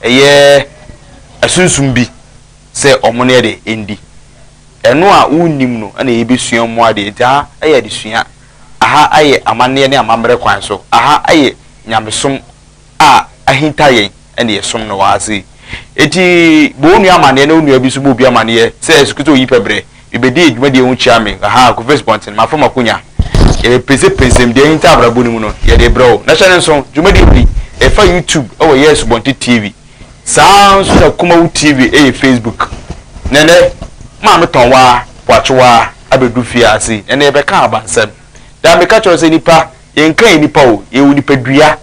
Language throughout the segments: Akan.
ɛyɛ asunsum bi sɛ ɔmo ne yɛde ndi. Ɛno a wonnim no ɛna yɛbɛsua mu adeɛ. Nti aha ɛyɛ adesua, aha ayɛ amanneɛ ne amammerɛ kwan so, aha ayɛ nyamesom a ahinta yɛn ɛna yɛsom no wɔ ha sei. Eti bɔ wo nua amanneɛ na wo nua bi nso bɔ obi amanneɛ sɛ ɛsukuu oyi pɛ brɛ mebɛdi adwumadie ho kyia me aha Kofi Asubɔnten mafa makonya. Yɛbɛpɛnsɛpɛnsɛm deɛ ahinta abrabɔ no mu no yɛde brɛ wo. Na hyɛ ne nso dwumadie bi ɛfa YouTube ɛwɔ yɛ Asubɔnten TV, saa nso na Kumawu TV ɛyɛ Facebook. Nɛnɛ maame tɔn waa boakye waa abɛdu fie ase, ɛnɛ yɛbɛka abansɛm. Daa meka kyerɛ sɛ nipa yɛnka yɛ nipa o, yɛwɔ nipadua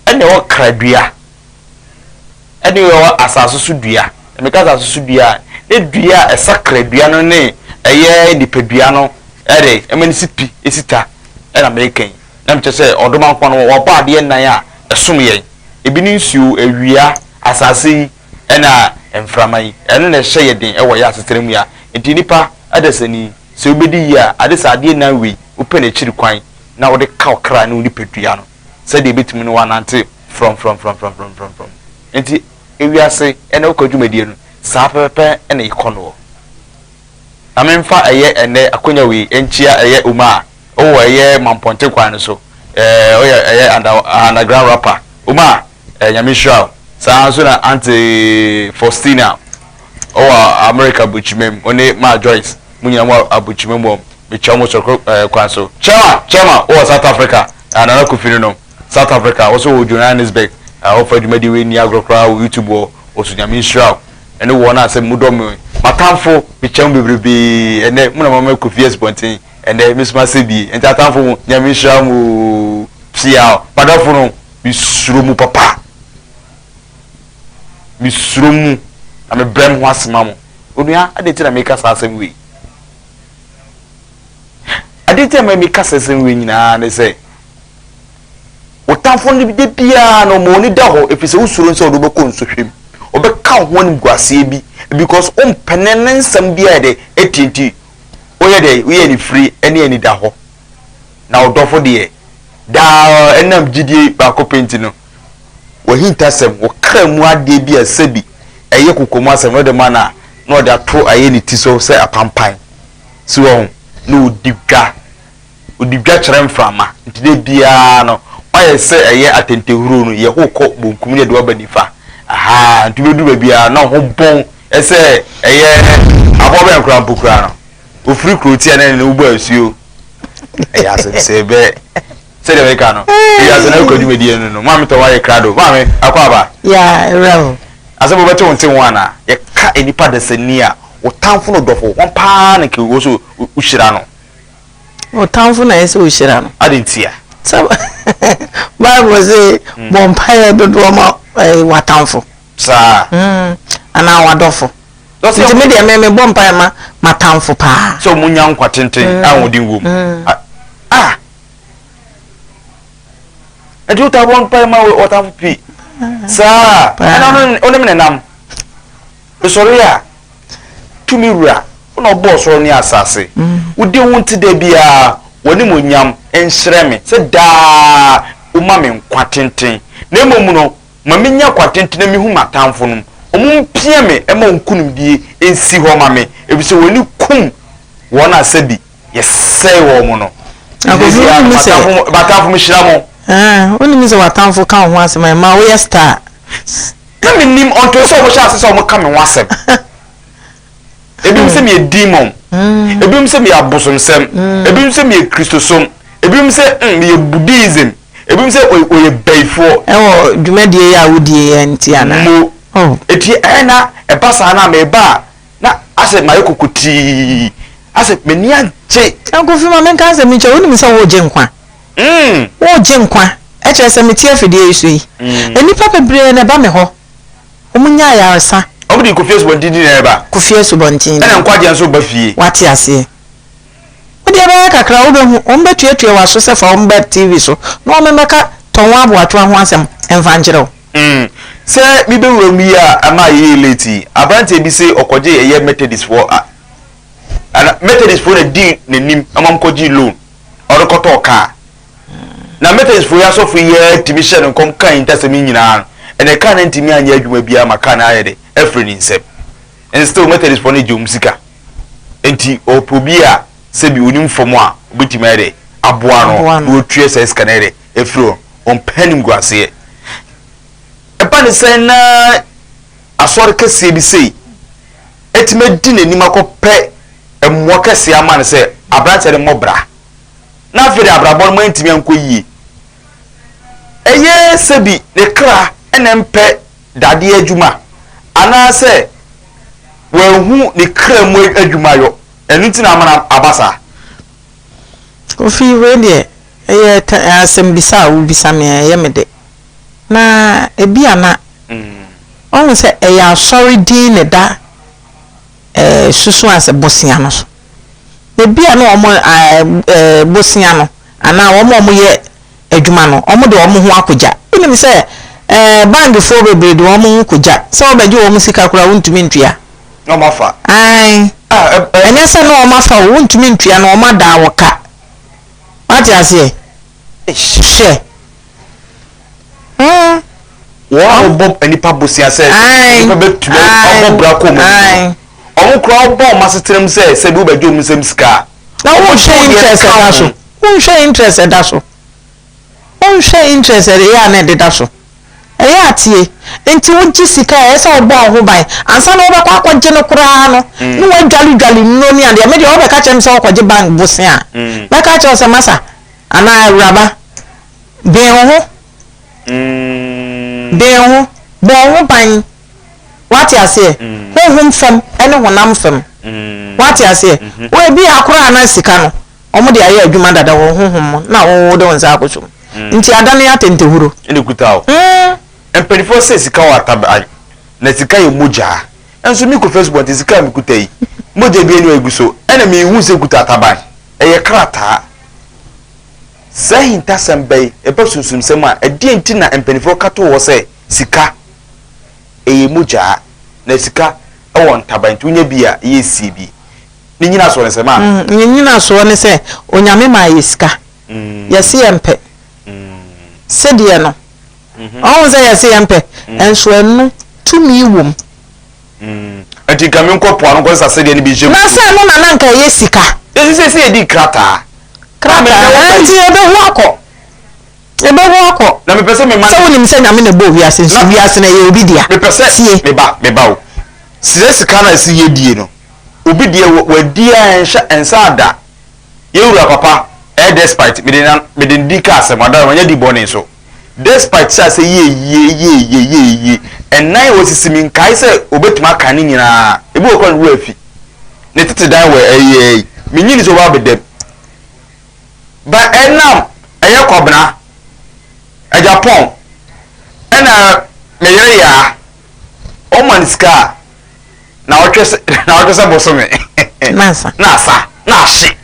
ɛna ɛwɔ kradua ɛne ɛwɔ asase so dua. Meka asase so dua a, ne dua a ɛsa kradua no ne ɛyɛ nipadua no ɛde ɛma ne si pi esi ta ɛna meka yi. Na mekyerɛ sɛ ɔdoma nko no wɔbɔ adeɛ nnan a ɛsom yɛn, ebi ne nsuo, awia, asase yi ɛna mframa yi. Ɛno na ɛhyɛ yɛ den ɛwɔ yɛ asetena mu ya. Nti nipa adasani sɛ wobɛdi yie a, ade sɛ adeɛ nnan wei wopɛ n'akyiri kwan na wode ka wo kra ne wo nipadua no sɛdeɛ ebɛtumi no wanante frɔmfrɔmfrɔmfrɔmfrɔmfrɔm. Nti ewiase ɛna wokɔ dwumadie no saa pɛpɛpɛ ɛna yɛkɔ no wɔ. Na memfa ɛyɛ ɛnɛ akonya wei nkyia ɛyɛ Uma a ɔwɔ ɛyɛ Mampɔnte kwan no so, ɔyɛ ɛyɛ underground rapper Uma, Nyame nhyira wo. Saa nso na Auntie Faustina ɔwɔ America bukyimam, ɔne Ma Joyce mo nyinaa mo abukyimam wɔ mekyia mo sɔrɔ kwan so. Chairman wɔ South Africa, Nana Kofi no no South Africa, wɔso wɔ Johannesburg, ɔfa dwumadie wei ni agorɔ koraa wɔ YouTube wɔ ɔso. Nyame nhyira wo ɛne wɔn a sɛ mo dɔ me. Matamfo mekyia mo bebrebee. Ɛnɛ mo na mama Kofi Asubɔnten ɛnɛ mesoma sɛ bie. Nti atamfo mo, Nyame nhyira mo pia. Madɔfo no mesuro mu papa, mesuro mu na mebrɛ me ho ase ma mo. Onua, ade nti na meka saa asɛm wei, ade nti na meka saa asɛm wei nyinaa ne sɛ wo tamfo no de biara no ma ɔni da hɔ, ɛfiri sɛ wosuro sɛ ɔde wobɛkɔ nsɔhwɛ mu, ɔbɛka wo ho animguaseɛ bi because wompɛne ne nsɛm bi a yɛde ɛtie. Nti woyɛ dɛ woyɛ ne firi ne ani da hɔ. Na ɔdɔfo deɛ daa ɛnam gyidie baako pɛ nti no wahintasɛm wɔkra mu adeɛ bi a sɛbi ɛyɛ kokomu asɛm no de ma no a na ɔde ato ayɛ ne ti so sɛ apampan si wɔ ho na ɔdi dwa, ɔdi dwa kyerɛ mframa. Nti de biara no wayɛ sɛ ɛyɛ atɛntɛhuro no yɛ ho kɔ bonkum ne yɛde waba nifa aha. Nti wobɛduru baabiara na ho bɔn ɛsɛ ɛyɛ aboa bɛn koraa mpo koraa no ofiri kuro tia na ɛne wobɔ asuo ɛyɛ asɛm sɛ bɛ sɛdeɛ meka no ɛyɛ asɛm na wokɔ dwumadie no maame tɔ wayɛ krado. Maame akɔ aba. Ya ɛwura o. Asɛm wobɛte wo nte ho anaa yɛka nipa dasani a wo tamfo no dɔfo wɔn paa na ke wo so wohyira no. Ɔtamfo na ɛsɛ wohyira no. Ade ntia? Sɛ Bible sɛ bɔ mpaeɛ dodoɔ ma w'atamfo. Saa. Anaa w'adɔfo. Nti me deɛ me mebɔ mpaeɛ ma m'atamfo paa. Sɛ ɔmo nya nkwa tenten a ahoɔden wɔ mu ah, nti wota bɔ mpaeɛ ma w'atamfo pii saa ɛna ɔne me nenam mesɔre a tumi wura wona ɔbɔɔ soro ne asase wodi wo nte da biara w'anim onyam nhyerɛ me sɛ daa woma me nkwa tenten, na mmom no ma menya nkwa tenten na mehu m'atamfo no, ɔmo mpia me ma nkonimdie nsi hɔ ma me, efisɛ w'ani kum wɔn a sɛbi yɛsɛe wɔn mo no. M'atamfo mehyira mo. Wonim sɛ w'atamfo ka wo ho asɛm a ɛma woyɛ star. Na menim ɔnto sɛ ɔmo hyɛ ase sɛ ɔmo ka me ho asɛm. Ebinom sɛ meyɛ demon, ebinom sɛ meyɛ abosomsɛm, ebinom sɛ meyɛ kristosom, ebinom sɛ meyɛ Buddhism, ebinom sɛ ɔyɛ bɛyifoɔ. Ɛwɔ dwumadie yi a wodie yɛ nti anaa? Mo eti ɛyɛ na ɛba saa na meba a na asɛ mayɛ kokotii asɛ m'ani agye. Kofi, ma menka asɛm nkyerɛ wo, wonim sɛ woregye nkwa? Woregye nkwa. Ɛkyerɛ sɛ mete afidie yi so yi, nnipa bebree na ɛba me hɔ. Wɔn nya ayaresa. Wɔn de Kofi Asubɔnten din na ɛba. Kofi Asubɔnten din. Ɛna nkwagyeɛ nso ba fie. Wate aseɛ. Wo deɛ ɛbɛyɛ kakra wobɛhu, wɔn bɛtuatua w'aso sɛ fa wɔn ba TV so na wɔn mmɛka tɔn aboatoa ho asɛm mfa nkyerɛ wo. Sɛ mebɛwura mu yi a ɛma yɛyɛ late yi, aberanteɛ bi se ɔkɔgye ɛyɛ Methodist foɔ a, ana Methodist foɔ na di n'anim ama wɔkɔgye loan, ɔde kɔtɔɔ kaa. Na Methodist foɔ yi asɔfo yi ara tumi hyɛ no nkɔm kaa ntasɛm yi nyinaa no. Ɛnɛ kaa no antumi anyɛ adwuma biara ma kaa no ayɛ dɛ afiri ne nsam. And still Methodist foɔ no gye wɔn sika. Nti ɔpɛ obi a sɛbi onim fam a obetumi ayɛ dɛ aboa no Aboa na no. watua saa sika no ayɛ dɛ afiri hɔ. Ɔmpɛ animguaseɛ. Ɛba ne sɛn na asɔre kɛseɛ bi sei atumi adi n'anim akɔpɛ mmoa kɛseɛ ama no sɛ aberanteɛ no mmɔ bra na afei de abrabɔ no mantumi ankɔ yie. Ɛyɛ sɛbi ne kra na ɛmpɛ dadeɛ adwuma anaasɛ wanhu ne kra mu adwuma yɔ ɛno nti na ama no aba saa. Kofi, wei deɛ ɛyɛ asɛmbisa a wobisa me a ɛyɛ me dɛ. Na ebia na wahu sɛ ɛyɛ asɔre din na ɛda ɛɛ susu ase bosea no so. Ebia na wɔn ɛɛ bosea no anaa wɔn a wɔyɛ adwuma no, wɔde wɔn ho akɔgya. Wonim sɛ ɛɛ bankfoɔ bebree de wɔn ho kɔgya. Sɛ wɔbɛgye wɔn sika koraa wontumi ntua. Na wɔn afa. Ae. Ah, ɛ, ɛ. Ɛnyɛ sɛ na wɔn afa o, wontumi ntua na wɔn adan wo ka. Wate aseɛ? Hwɛ. Mm. Wɔn a wɔbɔ nnipa bosea sɛ nnipa bɛtumi abɔ bra kɔ wɔn anim no, wɔn koraa wɔbɔ wɔn asetena mu sɛ sɛbi wobɛgye wɔn nsam sika a. Na wonhwɛ interest ɛda so. Wonhwɛ interest ɛda so. Wonhwɛ interest ɛyɛ a na ɛdeda so. Ɛyɛ a tie. Nti wogye sika a ɛyɛ sɛ wobɔ wo ho ban ansa na wobɛkɔ akɔgye no koraa no na woadwaledwale nnuro ne adeɛ. Me deɛ wobɛka kyerɛ me sɛ wokɔgye bank bosea a, mɛka akyerɛ wo sɛ masa anaa awuraba Ben wo ho. Ben wo ho. Bɔ wo ho ban. Wate aseɛ? Honhom fam ne honam fam. Wate aseɛ? Wo ebi akora na sika no, wɔn de ayɛ adwuma dada wɔ honhom mu na wo wode wo nsa akɔsɔ mu. Nti adane atɛntɛhuro. Ɛna ekuta wo. Mpanimfoɔ sɛ sika wɔ ataban na sika yɛ mogya. Nso me kɔ Facebook nti sika a mekuta yi, mogya bi ani hɔ egu so. Ɛna mehu sɛ ekuta ataban. Ɛyɛ krataa. Saa ahintasɛm bɛn ɛba sunsumsɛm a, ɛdeɛn nti na mpaninfoɔ ka too hɔ sɛ sika ɛyɛ mogyaa, na sika wɔ ntaban nti wonya bi a ɛyɛ sie bi? Ne nyinasoɔ ne sɛ ma. Ne nyinasoɔ ne sɛ Onyame maa yɛ sika, yɛse yɛmpɛ sedeɛ no, ɔhu sɛ yɛse yɛmpɛ, nso ɛno tumi wom. Nti nka menkɔ po ano nkɔsesa sedeɛ no bi nhyɛ mu. Na sɛ ɛno na na anka ɛyɛ sika. Yɛsi sɛ sɛ yɛdi krataa. Krataa, ɛnti yɛbɛhu akɔ. Yɛbɛhu akɔ. Na mepɛ sɛ mema. Sɛ wonim sɛ Nyame na ɛbɔɔ wiase nso wiase no ɛyɛ obi dea. Mepɛ sɛ Tie. meba meba o. Sɛ sika no a ɛsi yɛdie no, obi deɛ wadi a ɛnhyɛ ɛnsa ada. Yɛn wura papa ɛyɛ despite mede na mede ne din ka asɛm ada wanya di bɔne nso. Despite sɛ asɛ yie yie yie yie yie yie ɛnan a wɔsisi me nkae sɛ obetumi aka ne nyinaa ebi wɔ kora ne wura afi ne tete dan wɔ ɛyɛ yi menyini sɛ ɔba abɛdam ba ɛnam ɛyɛ kɔbena agyapɔn ɛna me yere yaa ɔma ne sika a na ɔtwe sɛ na ɔtwe sɛ bosome na asa na asa na ahye.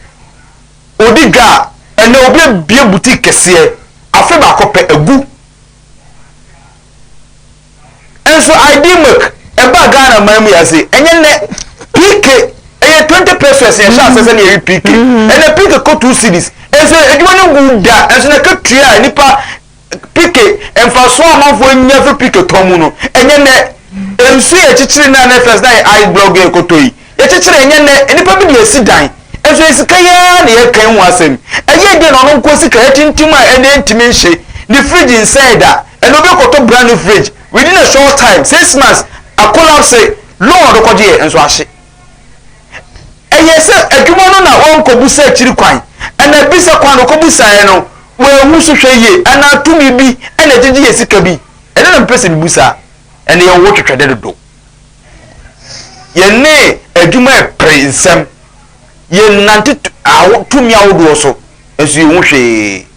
Odi dwa a, ɛnnɛ obi abue boutique kɛseɛ, afe baako pɛ, agu. Nso ID milk ɛbaa Ghana man mu yɛ ase, ɛnyɛ nnɛ. PK, ɛyɛ 20 pesos yɛhyɛ aseɛ sɛ ne yɛwe PK. Ɛnnɛ PK kɔ 2 cedis. Nso adwuma no ngu da, nso na ɛkatua a nnipa Pike, mfasoɔ a amanfoɔ nya firi pike tɔ mu no, ɛnyɛ nnɛ. Nsuo a yɛkyekyere no a na first na yɛ ice block yɛ kɔtɔ yi, yɛkyekyere ɛnyɛ nnɛ. Nnipa bi de asi dan, nso yɛ sika yi ara na yɛka ho asɛm. Ɛyɛ deɛ na ɔno nko sika yɛtintim a ɛnɛ ɛntumi nhye. Ne fridge nsɛe da. Ɛnɛ obi kɔtɔ brand new fridge, within a short time, 6 months, akolapse, loan a ɔde kɔgyeɛ nso ahye. Ɛyɛ sɛ adwuma no na wɔnkɔbusa akyiri kwan, ɛna bisa kwan no ɔkɔbusaeɛ no, wanhu so hwɛ yie, anaa tumi bi na ɛgyegye yɛ sika bi. Ɛno na mepɛ sɛ mebusa. Ɛnna yɛwɔ twetwɛde dodo. Yɛne adwuma ɛpere nsɛm. Yɛnante tumi ahodoɔ so, nso yɛnhu hwee.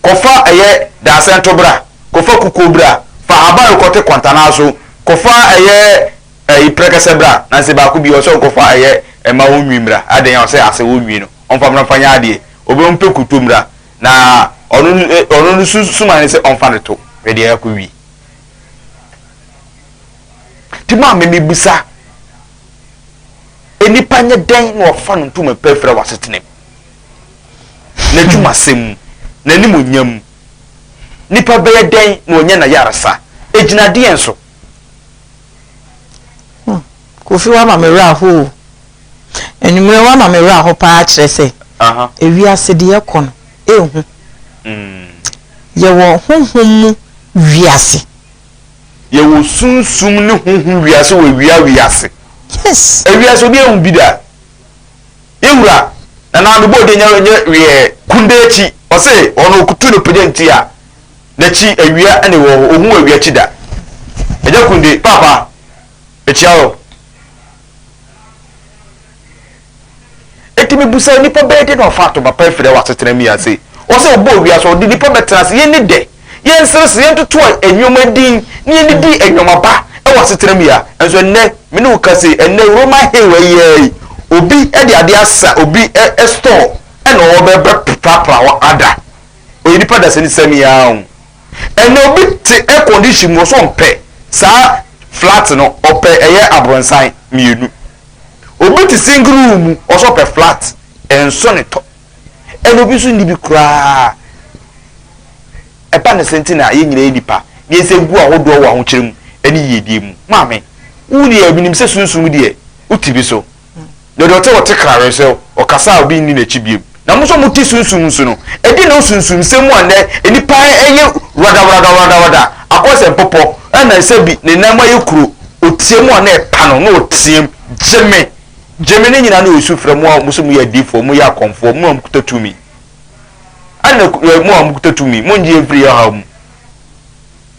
Kɔfa ɛyɛ daasɛnto bra, kɔfa kukuo bra, fa ahaban rekɔte kwantanaa so, kɔfa ɛyɛ Ɛyi prɛkɛsɛ bra na sɛ baako bi ɔsɛ ɔnkɔfa ɛyɛ ɛma wo nwi mmra adɛn a ɔsɛ asɛ wo nwi no ɔmfa mmra mfa nyɛ adeɛ obi ɔmpɛ kuto mmra na ɔno no ɔno no su suma ne sɛ ɔmfa ne to hwɛ deɛ ɛkɔ wi ti maa me mebisa nnipa nyɛ dɛn na ɔfa no ntoma pɛ fira wɔ asetena mu n'adwumasɛm mu n'animonyam mu nipa bɛyɛ dɛn na ɔnyɛ n'ayaresa. Ɛgyina deɛn so? Hmm. Kofi wama me werɛ aho o. Anwummerɛ wama me werɛ aho paa kyerɛ sɛ ewiase deɛ ɛkɔ no ɛhu. Yɛwɔ honhom mu wiase. Yɛwɔ sunsum ne honhom wiase wɔ awia wiase. Yes. Ewiase obi ehu bi da. Yɛwura nana mebɔ odi nyɛ nyɛ wiɛ kunde akyi ɔse ɔno okutu no pagya nti a n'akyi awia ɛna ɛwɔ hɔ ohun awia akyi da. Ɛgya kunde paapa ekyia o. Enti mebisa nnipa bɛyɛ dɛn na wɔafa ato papa afiri wɔ asetena mu yi ase? Ɔsɛ ɔbɔɔ wiase, ɔde nnipa bɛtena ase, yɛnni dɛ, yɛnseresere, yɛntoto nneɛma din, na yɛnnidi nneɛma pa wɔ asetena mu yi a. Nso ɛnnɛ, me ne wo kasa yi, ɛnnɛ Roman Hill yi ara yi, obi de adeɛ asa obi store ɛna ɔrebɛprapra hɔ ada. Ɔyɛ nipa dasani sɛm yi ara o. Ɛnnɛ obi te air condition mu, ɔsɛ ɔmpɛ saa flat no, ɔpɛ ɛyɛ abronsan mmienu. Obi te single room mu, ɔsɛ ɔpɛ flat, ɛnsɔ ne tɔ. Ɛna obi nso nni bi koraa. Ɛba ne sɛ nti na yɛn nyinaa yɛ nipa, na yɛsɛ gu ahodoɔ wɔ ahokyerɛ mu ne yiedie mu. Maame, wo deɛ menim sɛ sunsum deɛ, wote bi so. Na deɛ ɔte ɔte krawe sɛ ɔkasa a obi nni n'akyi biom. Na mo nso mote sunsum so no, ɛdeɛn na sunsumsɛm mu a nnɛ nnipa yɛ wradawradawradawrada akɔ sɛ mpɔpɔ, ɛna sɛ bi ne nan mu ayɛ kuro, ɔteam a na ɛpa no, na ɔteam, Gye me! Gye me! Ne nyinaa na ɔsu frɛ mo a mo sɛ moyɛ adiyifoɔ, moyɛ akɔmfoɔ, mo a mokuta tumi. Ɛna mo a mokuta tumi, mongye yɛn mfiri yɛn haw mu.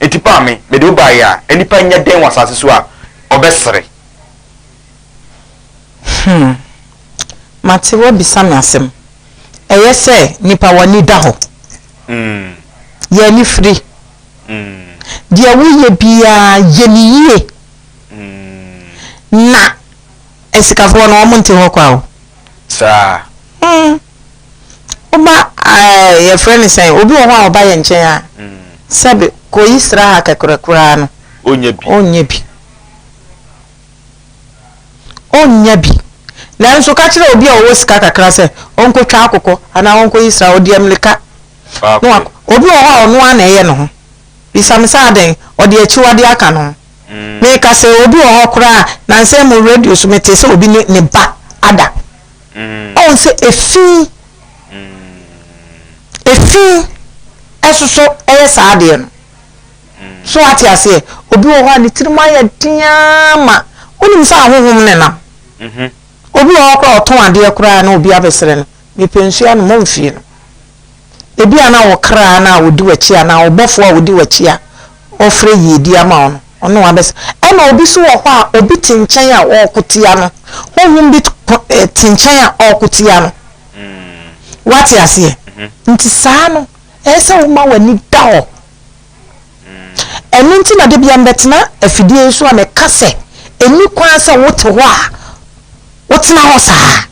Enti paa me, mede wo baeɛ a, nnipa nyɛ dɛn wɔ asase so a ɔbɛsere? Hmm. Mate woabisa me asɛm. Ɛyɛ sɛ nipa w'ani da hɔ. Yɛ ani firi. Deɛ woyɛ biara yɛ no yie. Na asikafoɔ no wɔn nte hɔ kwa o. Saa. Hmm. Woba ɛɛ yɛfrɛ no sɛn obi wɔ hɔ a ɔba yɛn nkyɛn a. Sɛbe kɔyi sra ha kɛkorɛ koraa no. Ɔnyɛ bi. Ɔnyɛ bi. Ɔnnya bi. Nanso ka kyerɛ obi a ɔwɔ sika kakra sɛ ɔnkɔtwa akokɔ anaa ɔnkɔyi sra, ɔde ammirika na wakɔ. Obi wɔ hɔ a ɔno ara na ɛyɛ ne ho. Bisa me sɛ adɛn? Ɔde akyiwadeɛ aka ne ho. Meka sɛ obi wɔ hɔ koraa a, nnansa yi mu radio so metee sɛ obi ne ne ba ada. Ɔhu sɛ efi, efi ɛsoso ɛyɛ saa adeɛ no. So wate aseɛ? Obi wɔ hɔ a ne tirim ayɛ den ara ma wonim sɛ ahonhom na ɛnam. Obi wɔ hɔ koraa a ɔtɔn adeɛ koraa na obi abɛsrɛ no, mepɛ nsuo anom, ɔmfie no. Ebi a na wo kra no a ɔdi w'akyi anaa wo bɔfoɔ a ɔdi w'akyi a ɔfrɛ yiedie ama wo no, ɔne wo abɛsrɛ. Ɛna obi nso wɔ hɔ a obi te nkyɛn a ɔreko tia no, honhom bi te nkyɛn a ɔreko tia no. Wate aseɛ? Nti saa no, ɛyɛ sɛ woma w'ani da hɔ. Ɛno nti na da biara mebɛtena afidie yi so a meka sɛ, ɛnni kwan sɛ wote hɔ a wotena hɔ saa.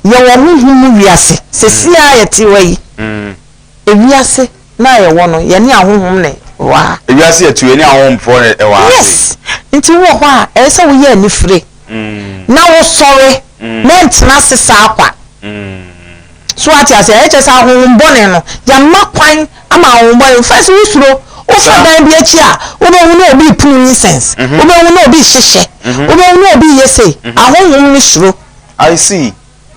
Yɛwɔ honhom mu wiase. Seesei a yɛte hɔ yi, ewiase no a yɛwɔ no, yɛne ahonhom na ɛwɔ ha. Ewiase yɛte hɔ, yɛne ahonhomfoɔ na ɛwɔ ha sei. Yes. Nti wowɔ hɔ a, ɛyɛ sɛ woyɛ anifire na wosɔre na ɛntena ase saa kwa. So wate aseɛ? Ɛyɛ kyerɛ sɛ ahonhom bɔne no, yɛama kwan ama ahonhom bɔne. First wosuro, wofa dan bi akyi a, wobɛhu na obi repunu incense, wobɛhu na obi rehyehyɛ, wobɛhu na obi reyɛ sei. Ahonhom no suro. I see.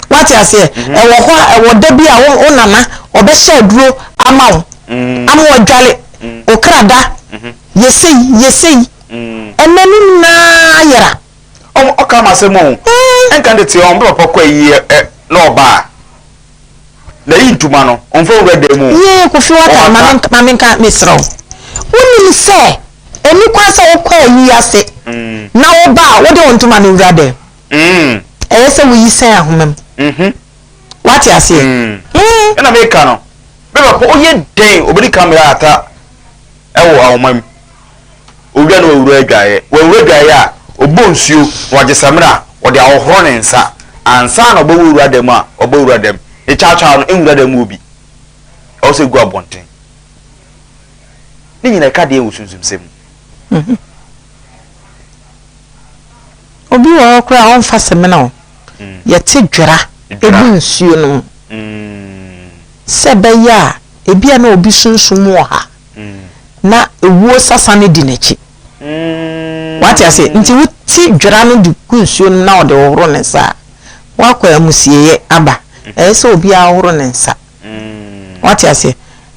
Wate aseɛ? Ɛwɔ hɔ a, ɛwɔ da bi a wo, wo nana, ɔbɛhyɛ aduro ama wo, ama wadwale wo kra da, yɛ sei, yɛ sei. Ɛnnɛ ne nyinaa ayera. Ɔmo ɔka ama asɛm o. Ɛnka de te ɔmo papa kɔ ayi ɛ na ɔba a na yi ntoma no ɔmfa nwura dan mu o. Yee Kofi Wata ma me ma menka mesrɛ wo wonim sɛ ɛni kwan sɛ wokɔ ayi ase na woba a wode wo ntoma no wura dɛm ɛyɛ sɛ woyi sɛn ahoma mu wate aseɛ. Ɛna meka no me papa ɔyɛ dɛn obedi kamera ata ɛwɔ ahoma mu. Owia na wawura adwaeɛ. Wawura adwaeɛ a, ɔbɔ nsuo na wagye samina a, ɔde ahohoro ne nsa ansa na ɔbɛwura dan mu a, ɔbɛwura dan mu. Ne kyawkyaw no nwura dan mu hɔ bi. Ɛwɔ sɛ ɛgu abɔnten. Ne nyinaa ɛka deɛn wɔ sunsumsɛm mu? Obi wɔ hɔ koraa a ɔmfa samina o. Yɛte dwera gu nsuo no mu sɛ ɛbɛyɛ a ebia na obi sunsum wɔ ha. na ewuo sasa no di n'akyi. Wate aseɛ? Nti wote dwera no de gu nsuo no mu na ɔde hohoro ne nsa a, woakɔ amusieeɛ aba. Ɛyɛ sɛ obiara hohoro ne nsa. Wate aseɛ?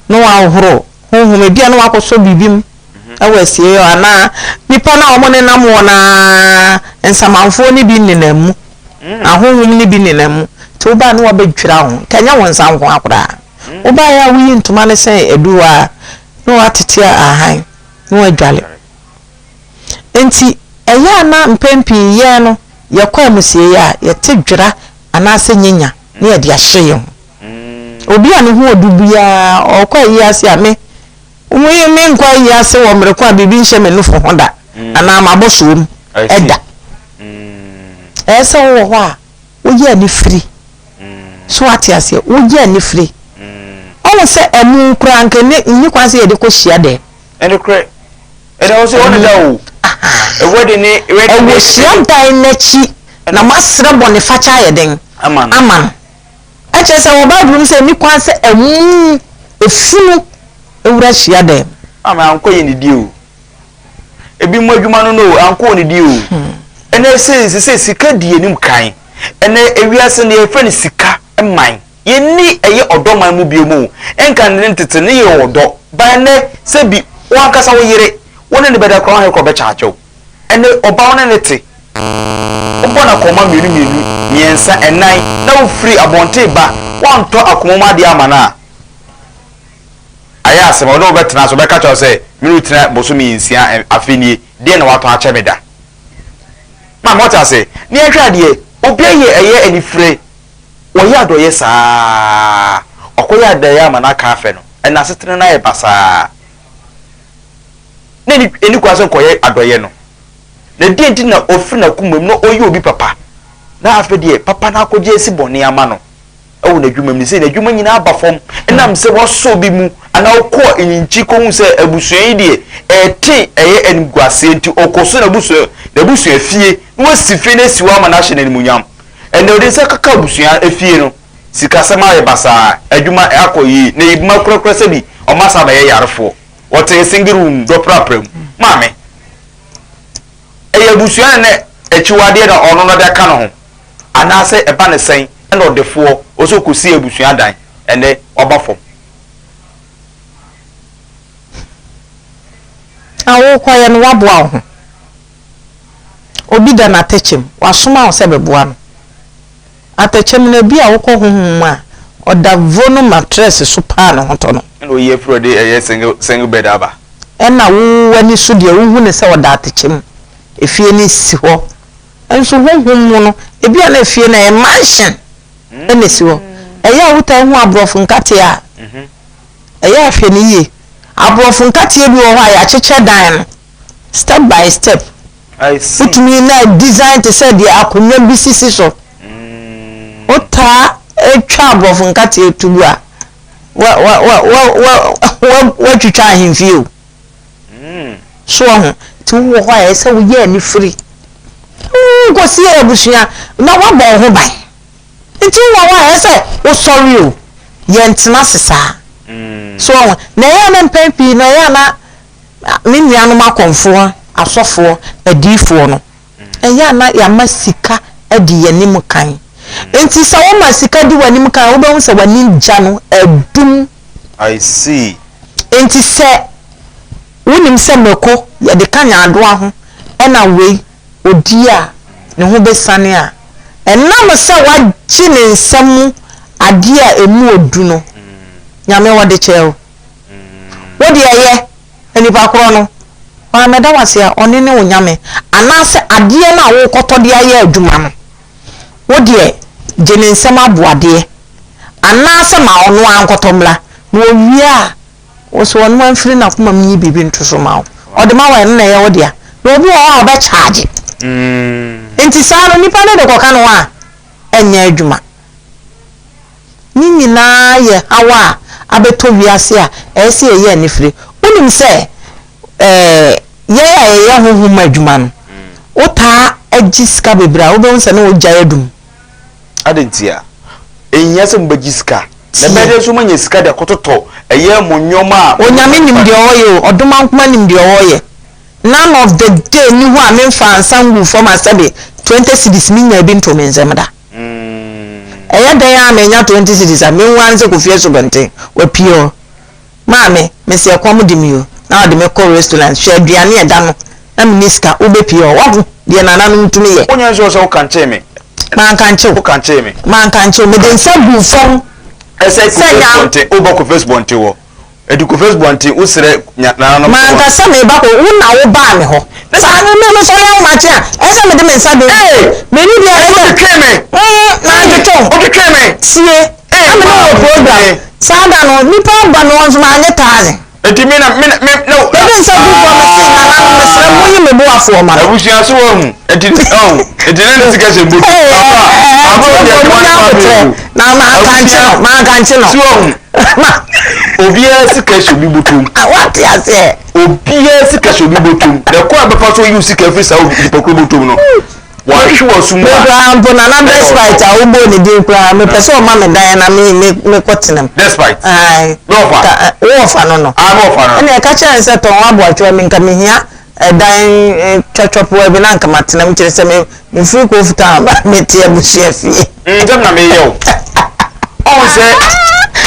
Na wahohoro honhom, ebia na wakɔsɔ biribi mu wɔ asieeɛ hɔ anaa nnipa no a wɔnenam hɔ no ara, nsamanfoɔ no bi nenam mu, ahonhom no bi nenam mu. Nti woba a na wabɛdwira wo ho. Nka ɛnyɛ wo nsa nko ara koraa. Wobaeɛ a woyi ntoma no sɛn adu hɔ a, na woatete ahan na woadwale. Enti ɛyɛ a na mpɛn pii yɛn no yɛkɔ amusieeɛ a, yɛte dwira anaasɛ nyanya na yɛde ahyɛ yɛn ho. Obi a ne ho ɔdu biara ɔkɔ ayi ase a, me me menkɔ ayi ase wɔ mmere ko a biribi nhyɛ me nufo ho da anaa m'abɔsoɔ mu da. Ɛyɛ sɛ wowɔ hɔ a woyɛ anifiri. So wate aseɛ? Woyɛ anifiri. Ɔhu sɛ ɛmu koraa nka nni kwan sɛ yɛde kɔ hyia dɛm. Ɛnokorɛ. Ɛda hɔ sɛ ɔne da o. Wedding ne wedding ne. Ɛwɔ hyiadan n'akyi na moasrɛ bɔnefakyɛ ayɛ dɛn? Ama no. Ama no. Ɛkyerɛ sɛ wɔ Bible mu sɛ ɛnni kwan sɛ amu, efunu, wura hyiadan mu. Maame ankɔ yɛ ne die o. Ebi mo adwuma no no o, ankɔ wɔ ne die o. Ɛnɛ sɛ sɛ sika di anim kan. Ɛnɛ ewiase no yɛfrɛ no sika man. Yɛnni ɛyɛ ɔdɔ man mu bio mu o. Ɛnka ne ntete no yɛ ɔdɔ. But ɛnɛ sɛ bi wo ankasa wo yere wo ne no bɛda koraa woahwɛ koraa ɔbɛkyaagye wo. Ɛnɛ ɔba wo ne no te. Wobɔ no akɔnma mmienu mmienu, mmiɛnsa, ɛnan na wofiri abɔnten ba woantɔ akoma mu adeɛ ama no a, ayɛ asɛm. Ɔne wo bɛtena ase ɔbɛka kyerɛ wo sɛ me ne wo tena bosome nsia afe nie, deɛn na woatɔ akyɛ me da? Maame wote ase? Ne yɛnhwɛ adeɛ, obi ayɛ ɛyɛ anifire. Wɔyɛ adɔeɛ saa ara. Ɔkɔyɛ adɔeɛ ama no aka afɛ no, ɛnna asetena no ayɛ basaa. Na ɛni ɛni kwan sɛ nkɔyɛ adɔeɛ no. Na deɛ nti na ɔfiri n'akoma mu na ɔyɛ obi papa, na afei deɛ papa no akɔgye asi bɔne ama no wɔ n'adwuma mu. Ne sɛ n'adwuma nyinaa aba fam ɛnam sɛ wasɔ obi mu anaa ɔkɔɔ nyinkyi kɔhu sɛ abusua yi deɛ ɛte ɛyɛ animguaseɛ nti ɔkɔso n'abusua n'abusua fie na wasi fie no asi hɔ ama no ahyɛ no animuonyam. Ɛnnɛ ɔde nsa kaka abusua efie no, sikasɛm ayɛ basaa, adwuma akɔ yie, na ebi ma korakora sɛbi wɔn asan abɛyɛ yarefoɔ. Wɔte single room dɔprapra mu. Maame, ɛyɛ abusua no ne akyiwadeɛ na ɔno no de aka ne ho, anaasɛ ɛba ne sɛn ɛna ɔdefoɔ ɔsɛ ɔkɔsi abusua dan, ɛnnɛ waba fam. Na wokɔyɛ no woaboa wo ho. Obi da n'atɛkyɛ mu, wasoma wo sɛ bɛboa no. Atɛkyɛ mu no, ebia wokɔ honhom mu a, ɔda vono matress so paa ne ho tɔ no. Ɛna oyi afiri ɔde ɛyɛ single single bed aba. Ɛna wo w'ani so deɛ wohu no sɛ ɔda atɛkyɛ mu, efie no si hɔ. Nso honhom mu no, ebia na efie no ɛyɛ mansion ɛna esi hɔ. Ɛyɛ a wotaa hu aborɔfo nkateɛ a, ɛyɛ a hwɛ no yie. Aborɔfo nkateɛ bi wɔ hɔ a yɛakyekyɛ dan no. Step by step. Wotumi na design te sɛ deɛ akonnwa bi sisi so. Wotaa twa aborɔfo nkateɛ to gu a, wa wa wa wa wa wa watwitwa ahemfie o. So ɔho nti wowɔ hɔ a ɛyɛ sɛ woyɛ anifiri. Nkɔsi abusua na woabɔ wo ho ban. Nti wowɔ hɔ a ɛyɛ sɛ wosɔre o. Yɛntena ase saa. So ɔho na ɛyɛ a na mpɛn pii no ɛyɛ a na Me nuanom akɔmfoɔ, asɔfoɔ, adiyifoɔ no, ɛyɛ a na yɛama sika adi yɛn anim kan. Enti sɛ woma sika di w'anim kan a, wobɛhu sɛ w'ani gya no adum. I see. Enti sɛ wonim sɛ mako yɛde ka nyaadoa ho ɛna wei ɔdi a ne ho bɛsiane a, ɛnam sɛ wagye ne nsa mu adeɛ a ɛmu ɔdu no, Nyame ɔde kyɛɛ wo. Wo deɛ yɛ, nipa korɔ no, wammɛda wo ase a, ɔno ne wo nyame. Anaasɛ adeɛ no a worekɔtɔ de ayɛ adwuma no, wo deɛ gye ne nsam aboadeɛ. Anaasɛ ma ɔno ara nkɔtɔ mmra, na ɔwie a, wo nso ɔno ara mfiri n'akoma mu nyi biribi nto so mma wo. Ɔde ma wo a, ɛno na ɛyɛ wo dea. Na obi wɔ hɔ a ɔbɛkyaagye. Nti saa no, nipa no de kɔka ne ho a, ɛnyɛ adwuma. Ne nyinaa yɛ haw a abɛtɔ wiase a ɛyɛ sɛ yɛyɛ anifere. Wonim sɛ yɛn a yɛyɛ honhom mu adwuma no, wotaa gye sika bebree a, wobɛhu sɛ na wogyae adum. Adɛn ntia? Ɛnhia sɛ mobɛgye sika. Na ɛbɛyɛ dɛn nso moanya sika de akɔtotɔ ɛyɛ mo nneɛma a. Onyame nim deɛ ɔyɛ o, Ɔdomankoma nim deɛ ɔyɛ. None of the day nni hɔ a memfaa nsa nguu fam a sɛbe 20 cedis menyaa bi ntoo me nsam da. Ɛyɛ dɛn ara menya 20 cedis a, menhu ara ne sɛ Kofi Asubɔnten, wapue hɔ. Maame, mese ɛkɔm de me o, na ɔde me kɔ restaurant, hwɛ aduane a ɛda no, na menni sika, wobɛpue hɔ. Wahu deɛ nananom tumi yɛ. Wonyɛ nso sɛ wokankyee me. Mankankye wo. Wokankyee me. Mankankye wo. Mede nsa guu fam. Ɛsɛ Kofi Asubɔnten, wobɔ Kofi Asubɔnten wɔ. Ɛdi Kofi Asubɔnten, wosrɛ nananom. Manka sɛ meba kɔ, wo na wobaa me hɔ. Saa no, me mesɔre ahomakye a, ɛsɛ sɛ mede me nsa de. Ee! Meni deɛ ɛsɛ. Wotwetwee me. Mantwetwe wo. Wotwetwee me. Tie. Na me ne wo wɔ program. Saa da no, nnipa aba me hɔ nso manyɛ taze. Enti me na me na me na. Mede nsa gu fam mese nananom mesrɛ mo monyi me boafoɔ ma me. Abusua so wahu enti ɔhu enti na ne sika hyɛ mbotu. Aba aba odi adwuma no ma me o. Na mankankye no mankankye no. So wahu obiara sika hyɛ obi botom. Wate aseɛ. Obiara sika hyɛ obi botom na ɛkwan a bɛfa so yi sika firi saa nipa koro botom no. Wahwe wɔ sum a. Me koraa mpo Nana Despite a wobɔɔ ne din koraa mepɛ sɛ ɔma me dan na me me mekɔ tena mu. Despite. Ae. Me ɔfa. Ka wo ɔfa no no. Ae me ɔfa no. Ɛna ɛka kyerɛ no sɛ tɔn w'aboatwewa mi nka mehia ɛdan twɔtwɔpoa bi na nka matena mu kyerɛ sɛ me mefiri Kofu town ba mete abusua fie. Ntɛm na meyɛ o. Ɔn sɛ.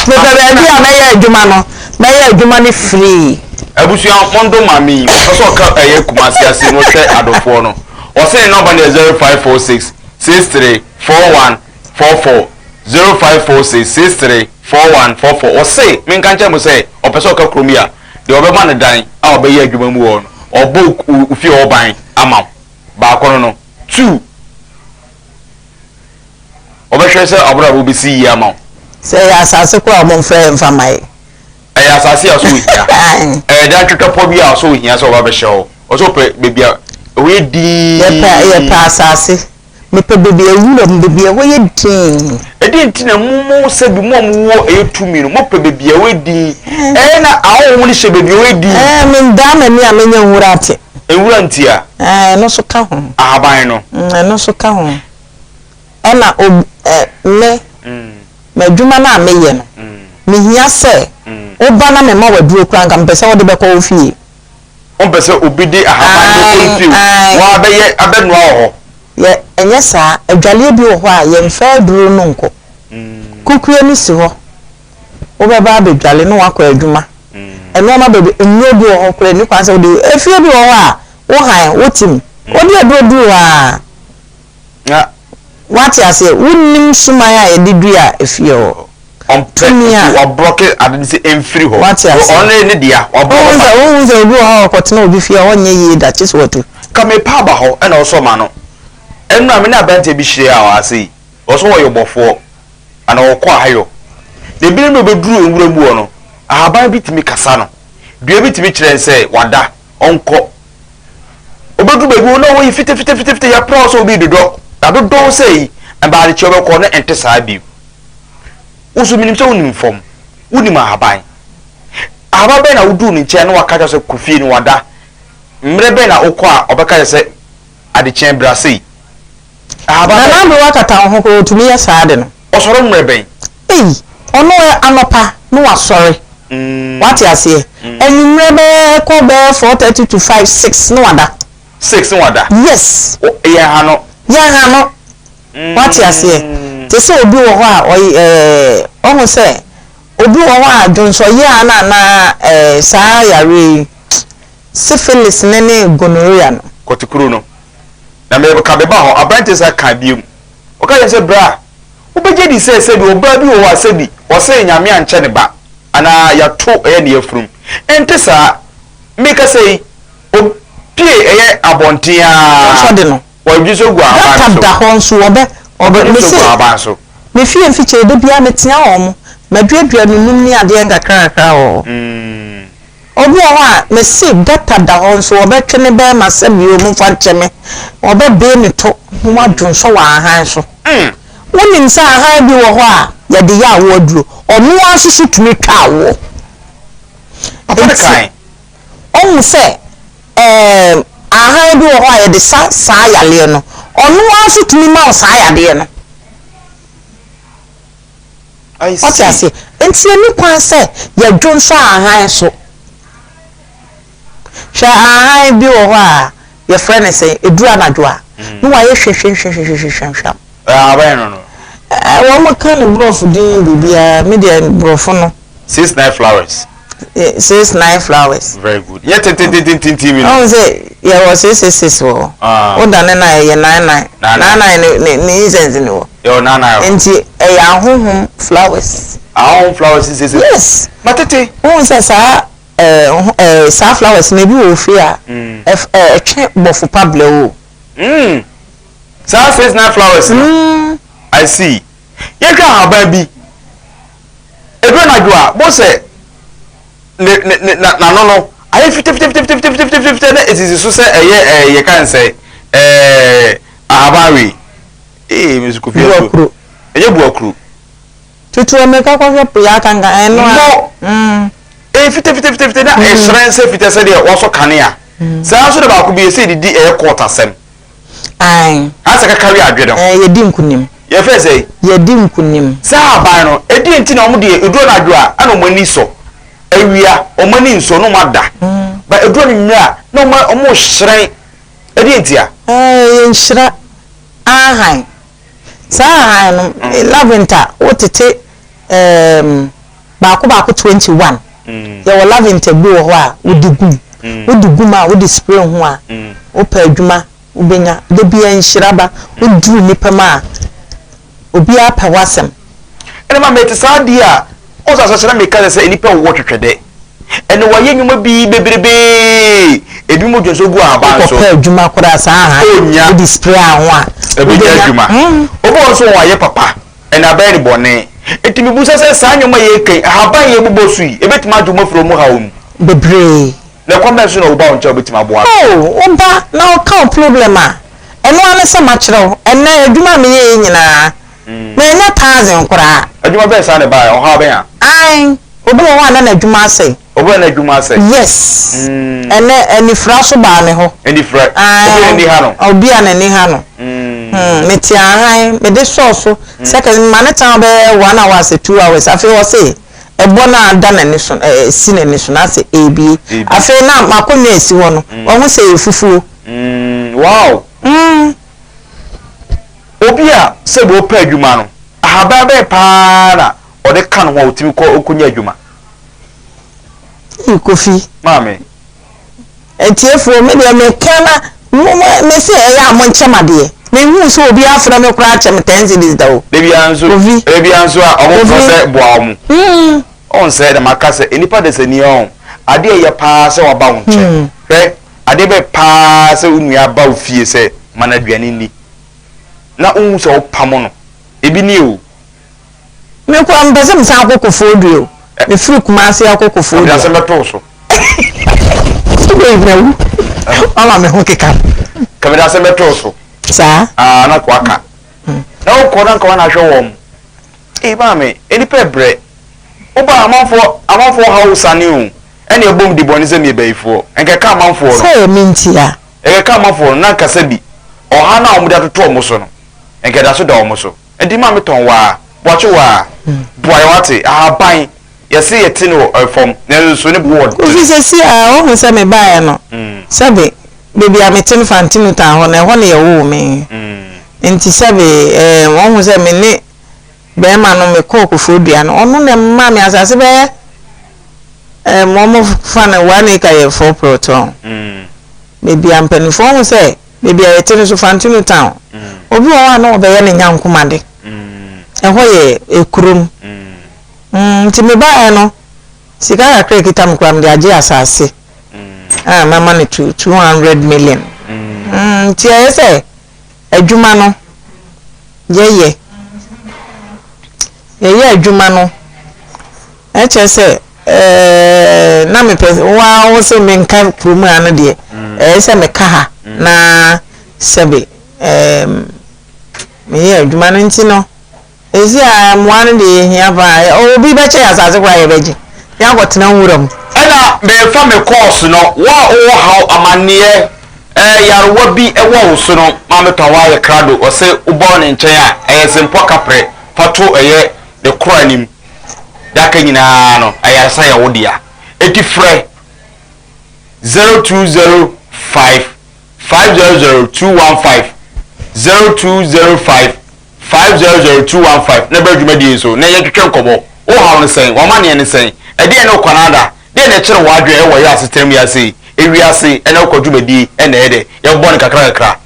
Mepɛ baabi a mɛyɛ adwuma no mɛyɛ adwuma no free. Abusua mondo maame yi ɔpɛ sɛ ɔka ɛyɛ Kumasi ase no hwɛ adɔfoɔ no. Ɔse ne nɔmba no yɛ 0546 63 41 44, 0546 63 41 44. Ɔse menka nkyerɛ mo sɛ ɔpɛ sɛ ɔka kurom yi a, deɛ ɔbɛma no dan a ɔbɛyɛ adwuma mu wɔ hɔ no, ɔbɔ wo fie hɔ ban ama wo. Baako no no. Two, ɔbɛhwɛ sɛ abrabɔ bɛsi yie ama wo. Sɛ ɛyɛ asase koraa a wɔmfrɛ yɛn mfa mma yɛn. Ɛyɛ asase a ɔsɛ ohia. Ɛyɛ dan twetwɛpɔ bi a ɔsɛ ohia sɛ ɔba bɛhyɛ hɔ. Ɔsɛ ɔpɛ baabi a ɛhɔ yɛ dinn. Yɛpɛ yɛpɛ asase. Mepɛ baabi a nwura mu, baabi a ɛhɔ yɛ dinn. Ɛdeɛn nti na mo mo sɛbi mo a mowɔ ɛyɛ tumi no mopɛ baabi a ɛhɔ yɛ dinn? Ɛɛ na ahonhom no hyɛ baabi a ɛhɔ yɛ dinn. Ɛɛ mendaa m'ani a menya nwura ate. Nwura ntia? Ɛɛ ɛno nso ka ho. Ahaban no. Ɛno nso ka ho. Ɛna ob ɛ me. M'adwuma no a meyɛ no, mehia sɛ woba na mema wo aduro koraa anka mepɛ sɛ wode bɛkɔ wo fie. Wompɛ sɛ obi de ahaban bɛkɔ ne fie o, woabɛyɛ abɛnoa wɔ hɔ. Yɛ, ɛnyɛ saa. Adwaleɛ bi wɔ hɔ a, yɛmfa aduro no nkɔ. Kukuo no si hɔ. Wobɛba abɛdwale na woakɔ adwuma. Nnoɔma bebree, nnuro bi wɔ hɔ koraa ɛnni kwan sɛ wode, efie bi wɔ hɔ a, wo han, wote mu. Wode aduro duru hɔ ara. Na. Woate aseɛ? Wonnim suman a yɛde dua efie hɔ. Ɔmpɛ, Tumi a. nti wabrɔke ade no sɛ ɛmfiri hɔ. Woate aseɛ? Ɔno ne ne dea, wabrɔ Wohu hɔ sɛ, ba. wohu sɛ obi wɔ hɔ a ɔkɔtena obi fie a ɔnyɛ yie da, kye sɛ watu. Ka mepa aba hɔ ɛna ɔsɔ m'ano. Ɛnora me ne aberanteɛ bi hyiaa wɔ ha sei, ɔsɛ ɔyɛ ɔbɔfoɔ anaa ɔkɔ ahayɔ. Na ebinom na ɔbɛduru nwura mu hɔ no, ahaban bi tumi kasa no, dua bi tumi kyerɛ no sɛ wada, ɔnkɔ. Obedu baabi hɔ na hɔ yɛ fitafitafitafita, yɛapra wo sɛ obi redodɔ, adodɔ wo sɛ yi, ɛba adekyee wobɛkɔ na ɛnte saa bio. Wo nso menim sɛ wonim fam, wonim ahaban. Ahaban bɛn na woduu ne nkyɛn na waka kyerɛ sɛ kɔ fie no wada? Mmerɛ bɛn na wokɔ a ɔbɛka kyerɛ sɛ adekyee bra sei? Ahaban Nana bɛn? Aberewa kata wo ho koraa otumi yɛ saa ade no. Ɔsɔre mmerɛ bɛn? Ei ɔno ɛ anɔpa na wasɔre wate aseɛ anwummerɛ bɛyɛ kɔ bɛyɛ 4:30 to 5 6 na wada. 6 na wada? Yes. Yɛn ha no. Yɛn ha no wate aseɛ te sɛ obi wɔ hɔ a ɔy ɛɛ ɔho sɛ obi wɔ hɔ a dwonsɔ yɛ a na anaa ɛɛ saa yareɛ yi syphilis ne ne gonorrhea no. Kɔtekuro no na meka beba hɔ aberanteɛ san kaa biom ɔka kyerɛ me sɛ bra Wobɛgye adi sɛ sɛbi ɔbaa bi wɔ hɔ a sɛbi ɔsɛe Nyame ankyɛ ne ba anaa yɛato ɛyɛ ne yafunum. Ɛnte saa. Mekasa yi, opie ɛyɛ abɔnten aa, Ɔsɔ de no. ɔdwi so gu ahaban Gutter so. da hɔ nso ɔbɛ, ɔbɛ, Ɔbɛdwi so mese, gu ahaban so. me fie mfikyire da biara metea wɔn, maduadua nunum ne adeɛ nkakra nkakra wɔ hɔ. Obi wɔ hɔ a, mese gutter da hɔ nso wɔbɛtwe ne bɛɛma sɛ bio momfa nkyɛ me, wɔbɛbee ne to na wadwonsɔ wɔ ahan so. Wonim sɛ ahan bi wɔ hɔ a yɛde yɛ awoɔ aduro, ɔno ara nso so tumi twa awoɔ. Papa no Nti kae. ɔhu sɛ ɛɛm ahan bi wɔ hɔ a yɛde sa saa yareɛ no, ɔno ara nso tumi ma wo saa yadeɛ no. I Wate see. aseɛ? Nti ɛni kwan sɛ yɛdwonsɔ ahan so. Hwɛ ahan bi wɔ hɔ a yɛfrɛ no sɛn, ɛduru anadwo a, na wayɛ hwɛhwɛhwɛhwɛhwɛhwɛhwɛm. Ahaban no no. Wɔn ka no borɔfo din biribiara, me deɛ borɔfo no. 69 flowers. 69 flowers. Very good. Nyɛ tententententen bi no. Ɔn sɛ yɛwɔ 666 wɔ hɔ. Ah. Wodane no a ɛyɛ 99. 99. 99 ne ne incense ni hɔ. Yɛwɔ 99 hɔ. Nti ɛyɛ ahohom flowers. Ahohom flowers six six. Yes. Matete. Wohu sɛ saa ɛɛ ɛɛ saa flowers no ebi wɔ ofie a ɛf ɛɛ ɛtwe bɔfo pa blɛ o. Saa 69 flowers no. I see. Yɛhwɛ ahaban bi. Edu anadwo a, bo sɛ ne ne ne na n'ano no ayɛ fitafitafitafitafitafita na esisi so sɛ ɛyɛ ɛɛ yɛka n sɛ ɛɛ ahaban wei. Ee Mr. Kofi Asuo. Buakuro. Ɛnyɛ buakuro. Tutu mmirika kɔhwɛ po yɛ akanka ɛno a. Mo. Ɛyɛ fitafitafitafita na ɛhyerɛn sɛ fita sɛdeɛ wɔasɔ kanea. Saa nso na baako bi ɛsɛ yɛdidi ɛyɛ court asɛm. Ae. Asɛ kakari adwene ho. Ɛɛ yɛdi nkunim. Yɛfrɛ sɛ. Yɛdi nkunim. Saa aban no, ɛdeɛn nti na wɔn deɛ ɛduru anadwo a ɛna wɔn ani sɔ, awia wɔn ani nsɔ na wɔn ada, but ɛduru anwummerɛ a na wɔn wɔn rehyerɛn, ɛdeɛn nti a? Ɛɛ yɛ nhyira ahan. Saa ahan no, lavender wotete ɛɛm baako baako 21. Yɛwɔ lavender bi wɔ hɔ a wode gum. Wode gum a wode spray ho a, wopɛ adwuma wobɛnya. Da biara nhyira ba. Woduru nnipa mu a, obiara pɛ w'asɛm. Ɛna ma mete saa adeɛ a, ɔsɛ asase na meka sɛ sɛ nnipa wɔ twetwɛdɛ. Ɛna wɔayɛ nnwuma bi bebrebee. Ebi mo dwonso gu ahaban so. Wokɔpɛ adwuma koraa saa ha. Onya. Wode spray ho a. Ɛbɛnya adwuma. Obi wɔ nso wɔayɛ papa. Ɛna abɛyɛ ne bɔne. Enti mebusa sɛ saa nneɛma yɛ kan, ahaban yɛ bobɔ so yi, ebɛtumi agye wɔn afiri wɔn haw mu? Bebree. Na ɛkwan bɛn so na woba wo nkyɛn a wobɛtumi aboa no? Oh, woba na woka wo problem a, ɛno ara ne sɛ makyerɛ wo. Ɛnnɛ, adwuma a meyɛeɛ yi nyinaa, mannya thousand koraa. Adwuma bɛn saa na ɛbaeɛ? Ɔhaw bɛn a? Ae, obi wɔ hɔ a na n'adwuma asɛe. Obi a n'adwuma asɛe? Yes. Ɛnnɛ, anifira nso baa me hɔ. Anifira? Obi a n'ani ha no? Obi a n'ani ha no. Mete ahan, mede sɔɔ so. Second, mema no tena hɔ bɛyɛ one hour sɛ 2 hours. Afei ɔse, ɛbɔ no a da n'ani so, ɛɛ si n'ani so no asɛ ɛrebie. Afei na m'akonnwa a ɛsi hɔ no, wahu sɛ ɛyɛ fufuo. Wow! Obi a sɛbi ɔpɛ adwuma no, ahaban bɛn paa na ɔde ka ne ho a ɔtumi kɔ kɔnya adwuma? Ee, Kofi. Maame. Atiefoɔ, me deɛ meka na mo mo mese ɛyɛ a monkyɛ me adeɛ. Menhuu sɛ obi afrɛ me koraa akyɛ me 10 cedis da o. Da biara nso, Kofi. da biara nso a ɔmo frɛ sɛ boa ɔmo. Ɔn sɛ na maka sɛ nnipa dasani ɔn, adeɛ ɛyɛ paa sɛ waba wo nkyɛn. Hwɛ, adeɛ bɛ paa sɛ wo nua ba wo fie sɛ ma no aduane nni, na wohu sɛ wopamo no. Ebi nie o. Me koraa mepɛ sɛ mesan akɔ Koforidua o. Mefiri Kumasi akɔ Koforidua. Ɔde asɛm bɛto wo so. Wei mawu. Wama me ho keka. Ka mede asɛm bɛto wo so. Saa. Ah, na kɔ aka. Na wokɔ na nka wana ahwɛ wɔn. Ee maame, nnipa ɛbrɛ. Woba amanfoɔ amanfoɔ haw sane o. Ɛne ɛbom di bɔne sɛ meyɛ bayifoɔ. Nkɛka amanfoɔ no. Sɛ ɛyɛ me nti a. Ɛkɛka amanfoɔ no na nka sɛ bi ɔha no a wɔde atoto wɔn so no, nka ɛda so da wɔn so. Nti maame tɔn waa, boakye waa, boa yɛ wate, ahaban, yɛse yɛte no wɔ fam, nanso so ne bo wɔ Kofi den. sɛsi a wohu sɛ mebaeɛ no, sɛbe baabi a mete no Fantinu town hɔ no, ɛhɔ na yɛwoo me. Nti sɛbe ɛɛ wohu sɛ me ne bɛrima no mekɔɔ Koforidua no, ɔno na ɛmaa me asase bɛyɛ ɛɛm wɔn fa no 1 acre yɛ four plot ɔn. Baabi a mpanimfoɔ hu sɛ baabi a yɛte no so Fantinu town, obi wɔ hɔ a na ɔbɛyɛ ne nyankomade. Ɛhɔ yɛ ekurom. Nti mebaeɛ no, sika kakra a ɛkita me koraa mede agye asase a mama no 200 million. Nti ɛyɛ sɛ adwuma no yɛyɛ yɛyɛ adwuma no ɛkyerɛ sɛ ɛɛ na mepɛ waa wo sɛ menka kurom ha no deɛ, ɛyɛ sɛ meka ha na sɛbe ɛɛm meyɛ adwuma no. Nti no esi a mmoa no deɛ yɛhia paa. Obi bɛkyɛ yɛ asase koraa, yɛbɛgye yɛakɔtena nwura mu. Ɛna mefa me course no, wo a wowɔ haw, amanneɛ, ɛɛ yarewa bi ɛwɔ wo so no, maame tɔn hɔ ayɛ krado. Ɔsɛ wobɔ ne nkyɛn a ɛyɛ sempɔ kaprɛ fa to ɛyɛ. Ne kora nim. Daka nyinaa no, ayaresa yɛ wo dea. Eti frɛ 0205 500 215, 0205 500 215 na bra dwumadie yi so na yɛntwetwe nkɔmmɔ. Wo haw ne sɛn? W'amanneɛ ne sɛn? Ɛdeɛn ne wo kwanada? Deɛn na ɛkyere w'adwene wɔ yɛn asetena mu yi ase yi? Ewiase ne wo kɔ dwumadie na ɛyɛ dɛ? Yɛbobɔ no kakra kakra.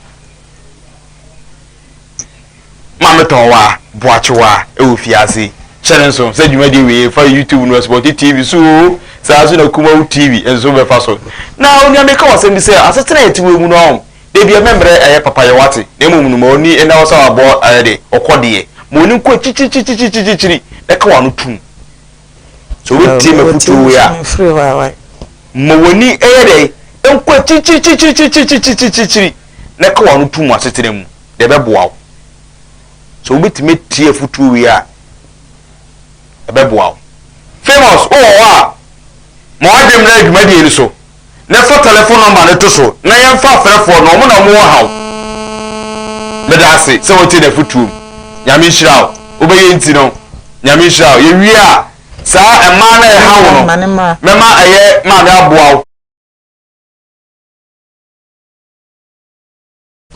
Maame Tɔnwaa Boakyewaa wɔ fiase. Hyɛ no nso sɛ dwumadie wei ɛfa YouTube no Asubɔnten TV so oo, saa nso na Kumawu TV nso bɛfa so. Na onua meka wo asɛm bi sɛ asetena a yɛte wɔ mu no ahom, da bi ɛmɛmmerɛ ɛyɛ papa yɛ wate, na mmom no ma ɔni nna hɔ sɛ wabɔ ayɛ de ɔkɔ deɛ, ma ɔni nkɔ akyirikyirikyirikyirikyiri na ka w'ano tum. Sɛ wobɛtie m'afotuo wei a, ma w'ani ɛyɛ dɛ nkɔ akyirikyirikyirikyirikyirikyirikyiri na ka w'ano tum wɔ asetena mu. na ɛbɛboa wo. Sɛ wobɛtumi atie afotuo wei a, ɛbɛboa wo. Famous, wowɔ hɔ a, ma w'adwene mmra dwumadie no so na fa telephone number no to so na yɛmfa afrɛfoɔ no, wɔn na wɔwɔ haw. Meda ase sɛ wotie n'afotuo mu. Nyame nhyira wo. Wobɛyɛ nti no, Nyame nhyira wo. Yɛwie a, saa mmaa no a ɛha wo no, mɛma ɛyɛ maame aboa wo.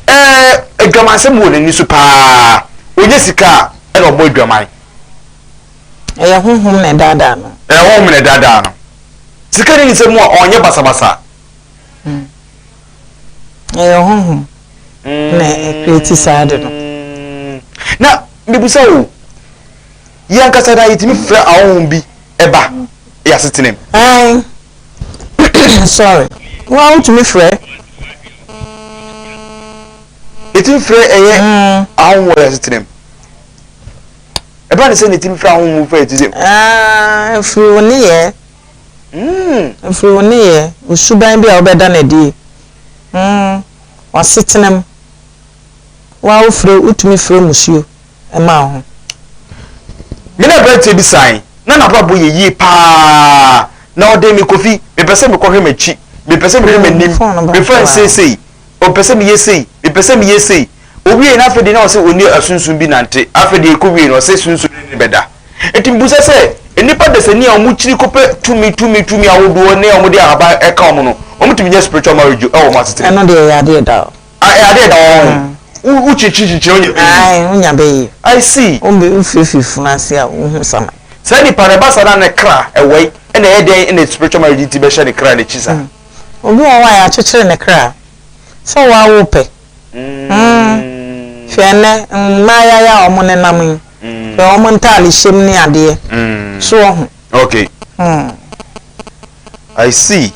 Ɛɛ adwamansɛm wɔ n'ani so paa. Ɔnya sika a, ɛna ɔbɔ adwaman. Ɛyɛ honhom na ɛdaadaa no. Ɛyɛ honhom na ɛdaadaa no. Sika ne ne nsam a, ɔnyɛ basabasa. Hmm. Ɛyɛ honhom na ɛkreti saa ade no. Hmm. Na mebisa o, yɛn ankasa na yɛtumi frɛ ahonhom bi ɛba yɛ asetena mu? Ae. Sorry. Wo a wotumi frɛ. Yɛtumi frɛ ɛyɛ mm. ahonhom wɔ yɛn asetena mu. Ɛba ne sɛ na yɛtumi frɛ ahonhom fɛ yɛte sɛ. Ah, ɛfiri wo nneyɛɛ. Mm. Ɛfiri wo nneyɛɛ, wo suban bi a wobɛda no adi. Mm. W'asetena mu. Wo a wofrɛ, wotumi frɛ musuo. maa wo ho. Me ne aberanteɛ bi san, na n'abrabɔ yɛ yie pa ara. Na ɔde me, Kofi, mepɛ sɛ mekɔhwɛ m'akyi, mepɛ sɛ mehwɛ m'anim, mefa no seisei, ɔpɛ sɛ meyɛ sei, mepɛ sɛ meyɛ sei. Ɔwiei no, afei deɛ na ɔsɛ ɔne asunsum bi nante. Afei deɛ ɛkɔwiei no, ɔsɛ sunsum no ne no bɛda. Enti mebisa sɛ, nnipa dasani a wɔkyiri kɔpɛ tumi, tumi, tumi ahodoɔ ne a wɔde ahaban ka wɔn no, wɔtumi nya spiritual marriage wɔ wɔn asetena mu? Ɛno deɛ ɛyɛ adeɛ da o. Ah, ɛyɛ adeɛ da hɔ ho. Wo wo kyinkyini kyinkyini wonya bɛyie. Ae, wonya bɛyie. I see. Wo bɛ wo firifiri funu ase a wohu sama. Saa nipa no ɛba saa na ne kra ɛwɛe ɛna ɛyɛ dɛn ɛna spiritual marriage nti bɛhyɛ ne kra n'akyi saa. Obi wɔ hɔ a yɛakyekyere ne kra sɛ wo ara wopɛ. Hwɛ ɛnnɛ mmaayewa yi a wɔnenam yi, hwɛ wɔn ntaade hyɛm ne adeɛ. So woahu? Okay. I see.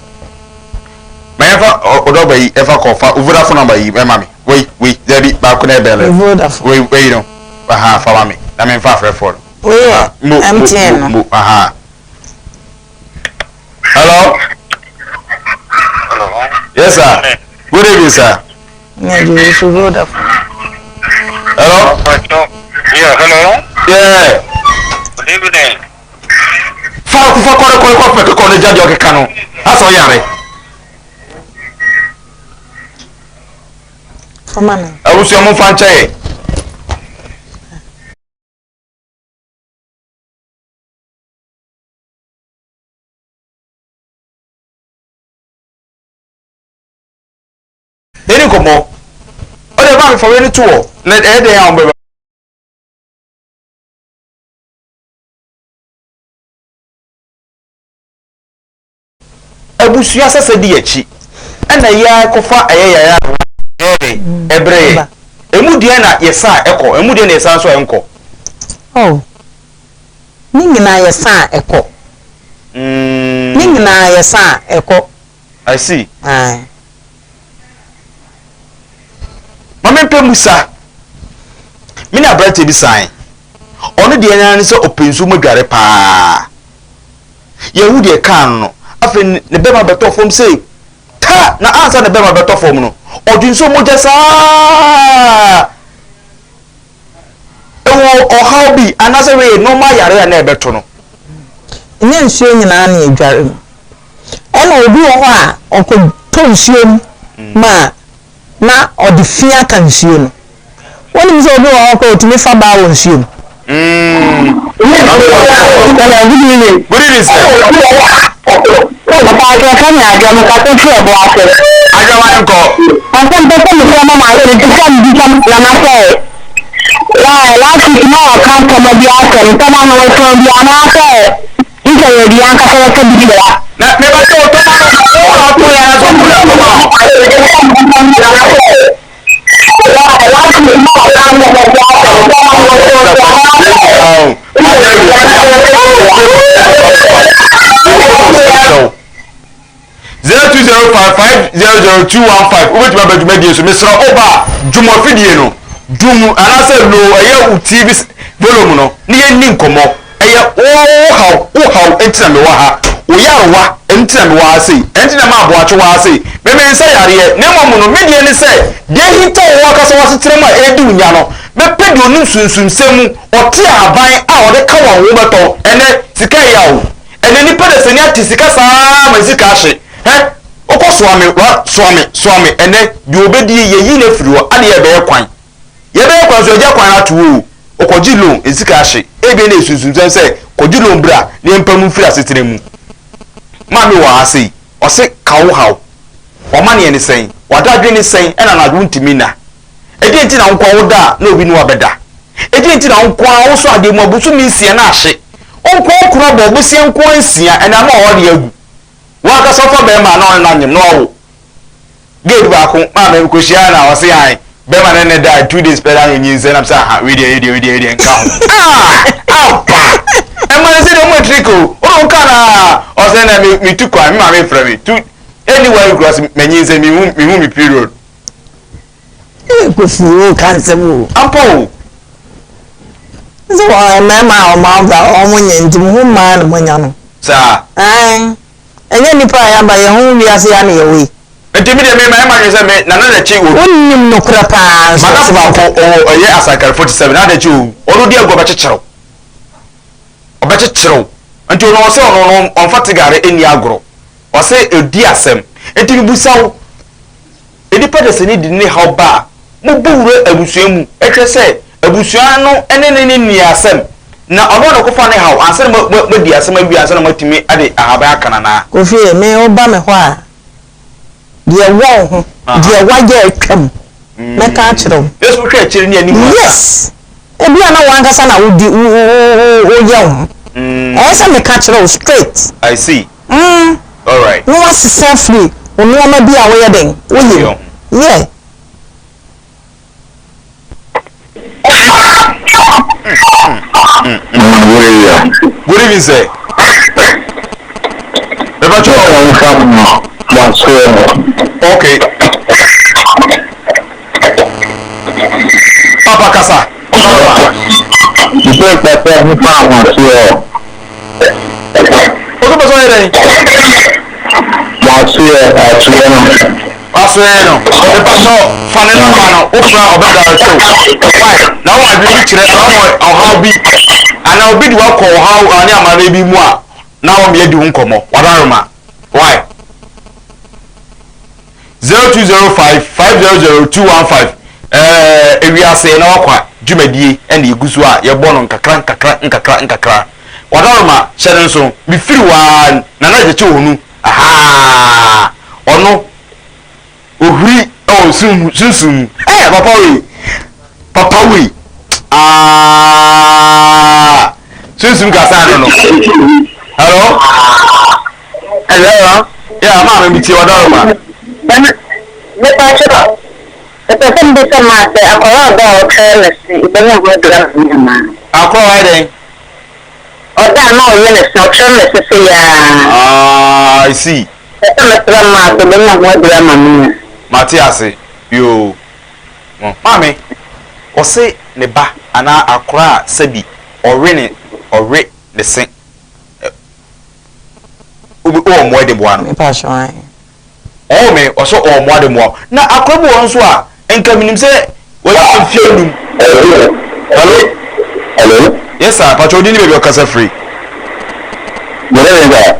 Ma yɛmfa ɔdɔba yi ɛfa kɔ fa Vodafone number yi ɛma me. Wei wei dabi baako na ɛbɛn no. Vodafone. Wei wei no. Aha fa ma me na memfa afrɛfoɔ no. Wei yɛ MTN no. Mo aha. Hello. Hello. Yes sir. Good evening sir. Ne de wei so Vodafone. Hello. Yeah, hello. Yeah. Good evening. Fa fa kɔ kɔ kɔ fɛ kɔ ne gya deɛ ɔkeka no asɛ ɔyare. Fama no. Abusua mo nfa nkyɛ yɛ. Yɛni nkɔmmɔ. Ɔde ba mefa wei no to hɔ na ɛyɛ dɛn a wɔbɛba. Abusua sɛsɛ di akyi ɛna yɛ ara kɔfa ɛyɛ yɛn ara ɛyɛ dɛn ɛbrɛ yɛn. Emu deɛn na yɛsa a ɛkɔ, emu deɛn na yɛsa nso a ɛnkɔ? Oh, ne nyinaa yɛsa a ɛkɔ. Ne nyinaa yɛsa a ɛkɔ. I see. Aye. Ma mempɛ musa. Me ne aberanteɛ bi san. Ɔno deɛ ara ne sɛ ɔpɛ nsuo mu adware paa. Yɛhu deɛ ɛkaa no no, afei ne bɛma bɛtɔ fam sei ta! Na ansa ne bɛma bɛtɔ fam no, ɔdwe nsuo mogya saa. Ɛwɔ ɔhaw bi anaasɛ wei yɛ normal yare a na ɛbɛto no. Ɛnyɛ nsuo nyinaa na yɛdware mu. Ɛna obi wɔ hɔ a ɔkɔtɔ nsuo mu ma na ɔde fi aka nsuo no. Wonim sɛ obi wɔ hɔ koraa ɔtumi fa baa wɔ nsuo mu. Hello, good evening. Good evening, sir. Papa, akẹ́kọ̀ọ́ mi àjọ mi kàtó fún ẹ̀bùn àṣẹ. Adwa wa nkɔ. Asɛm pɛ sɛ mesrɛ ma ma sɛ mebisa nana sɛ last week na ɔka ntɔma bi asɛm ntɔma no wɔtɔn bi anaasɛ gye sɛ yɛde ankasa yɛtɔ bi bra. Na meba sɛ ɔtɔma no wo na ɔtɔ yɛ anasɛ ɔmo na ɔtɔma. 0205500215 wobɛtumi aba dwumadie so. Mesrɛ woba a, dwom afidie no dum anaasɛ low ɛyɛ wo TV volume no ne yɛnni nkɔmmɔ. Ɛyɛ wo haw, wo haw nti na mewɔ ha, wo yarewa nti na mewɔ ha sei, ɛnti na maaboakye wɔ ha sei. Me mensɛ yareɛ, na mmom no me deɛ ne sɛ deɛ ahinta wɔ w'ankasa w'asetena mu a ɛredi wo nya no, mɛpɛ deɛ ɔnim sunsumsɛm mu, ɔte ahaban a ɔde ka wo a wo ho bɛtɔ wo. Ɛnnɛ sika yɛ yaw o. Ɛnɛ nipa de sani ate sika saa ma sika ahye hɛ wokɔ soa me wa soa me soa me ɛnɛ deɛ obɛdie yɛyi no afiri hɔ adeɛ yɛbɛyɛ kwan yɛbɛyɛ kwan so agya kwan no ato o ɔkɔgye loan nsika ahye ebia na esunsumsɛm sɛ kɔgye loan bra na yɛmpa mu mfiri asetena mu maame wɔ ha sei ɔse ka wo haw wamaneɛ ne sɛn wadadwe ne sɛn ɛna anadwo ntumi nna. Ɛdeɛn nti na wo nko ara woda a na obi ne wo abɛda? Ɛdeɛn nti na wo nko ara wosɔ adeɛ mu a bosome nsia na ahye? Wo nko ara wo kunu abɔ wo bosea nko ara nsia ɛnna ama ɔware agu. Wo ankasa wofa barima a na ɔne no anyem na wawo. Gate baako maame mekɔhyiaa no a ɔse ae barima ne ne dae 2 days pɛ na ɔnyinsɛn na mesɛ aha wei deɛ wei deɛ wei deɛ wei deɛ nka ho. Ah! Ampa! Ɛma no sɛ deɛ ɔmo trick o. Wode wo ka no a ɔsɛ na metu kwan me maame frɛ me tu ɛni wari kura sɛ manyinsɛn mehu me period. Ee Kofi o ka nsɛm o. Ampa o. Sɛ wɔn mmarima a wɔn aba wɔn nyɛ nti mo ho mmaa na mo anya no. Saa. Ɛn ɛnyɛ nipa a yaba yɛn ho wiase ya na yɛwɔ yi. Nti mi deɛ mi ma ɛma dwen sɛ me nana na kyi obi. Wonim nokorɛ paa nso. Madam baako ɔwɔ ɛyɛ asankare 47 na adakyi owu ɔno di agu ɔbɛkyekyerew ɔbɛkyekyerew nti ɔno ɔsɛ ɔno no ɔnfa tigare ɛnni agorɔ ɔsɛ ɛdi asɛm nti mi busa wo. Nnipa dasani de ne haw ba a, mobɔ wura abusua mu hwɛ sɛ abusua no ne no nni asɛm, na ɔno na ɔkɔfa ne haw ansa na moadi asɛm awie ansa na moatumi de ahaban aka no anaa? Kofi, me woba me hɔ a, deɛ ɛwɔ wo ho, deɛ woayɛ atwam, mɛka akyerɛ wo. Yesu wohwɛ akyiri ne anim ansa. Yes! Ebia na w'ankasa na wodi, woyɛ wo ho. Ɛyɛ sɛ meka kyerɛ wo straight. I see. Alright. Na wasesa afiri wo nneɛma bi a woyɛ dɛn woyɛ mu. Yeah. Good evening, sir. Okay. Papa kasa. Otu pɛ sɛ ɔyɛ dɛn? Wasoɛ no. Mepa sɛ fa ne nɔmba no, wofrɛ a ɔbɛ direct wo. Why? Na wɔn adwene bi kyerɛ, na wɔn ɔhaw bi, anaa obi de wakɔ ɔhaw ne amane bi mu a, na wɔn yɛ di ho nkɔmmɔ. Wadaroma. Why? 0205 500 215 Ɛɛ ewiase na wakwa dwumadie ɛna egu so a yɛbɔ no nkakra nkakra nkakra nkakra. Wadaroma hyɛ no nso mefiri waa Nana Gyekye Ohonu ahaa ɔno ohuri ɛwɔ sum sunsum mu ɛɛ papa wei papa wei aa sunsum kasa no no hello. Hello. Yeah, maame mi tie wadaroma. Mepa kyerɛ mepɛ sɛ mbisa maa sɛ akɔrɔ ɔda a ɔtwɛrɛ ne se ebɛnya ho adura ma me anaa? Akɔrɔ ayɛ dɛn? Ɔda a na ɔyɛ ne se ɔtwɛrɛ ne se sɛ yaa. Ah, I see. Pɛ sɛ mesrɛ maa sɛ ebɛnya ho adura ma me a. Mate ase. Yoo. Maame, ɔse ne ba anaa akɔrɔ a sɛbi ɔwe ne ɔwe ne se. Wowɔ mmoa de boa no? Mepa kyɛw ae. Ɔwɔ me, ɔsɛ ɔwɔ mmoa de mmoa. Na akora bi wɔ hɔ nso a, nka menim sɛ wɔyɛ mfeɛ num. Hello? Hello? Yes sir, patro odin ne baabi ɔkasa firi. Good evening sir.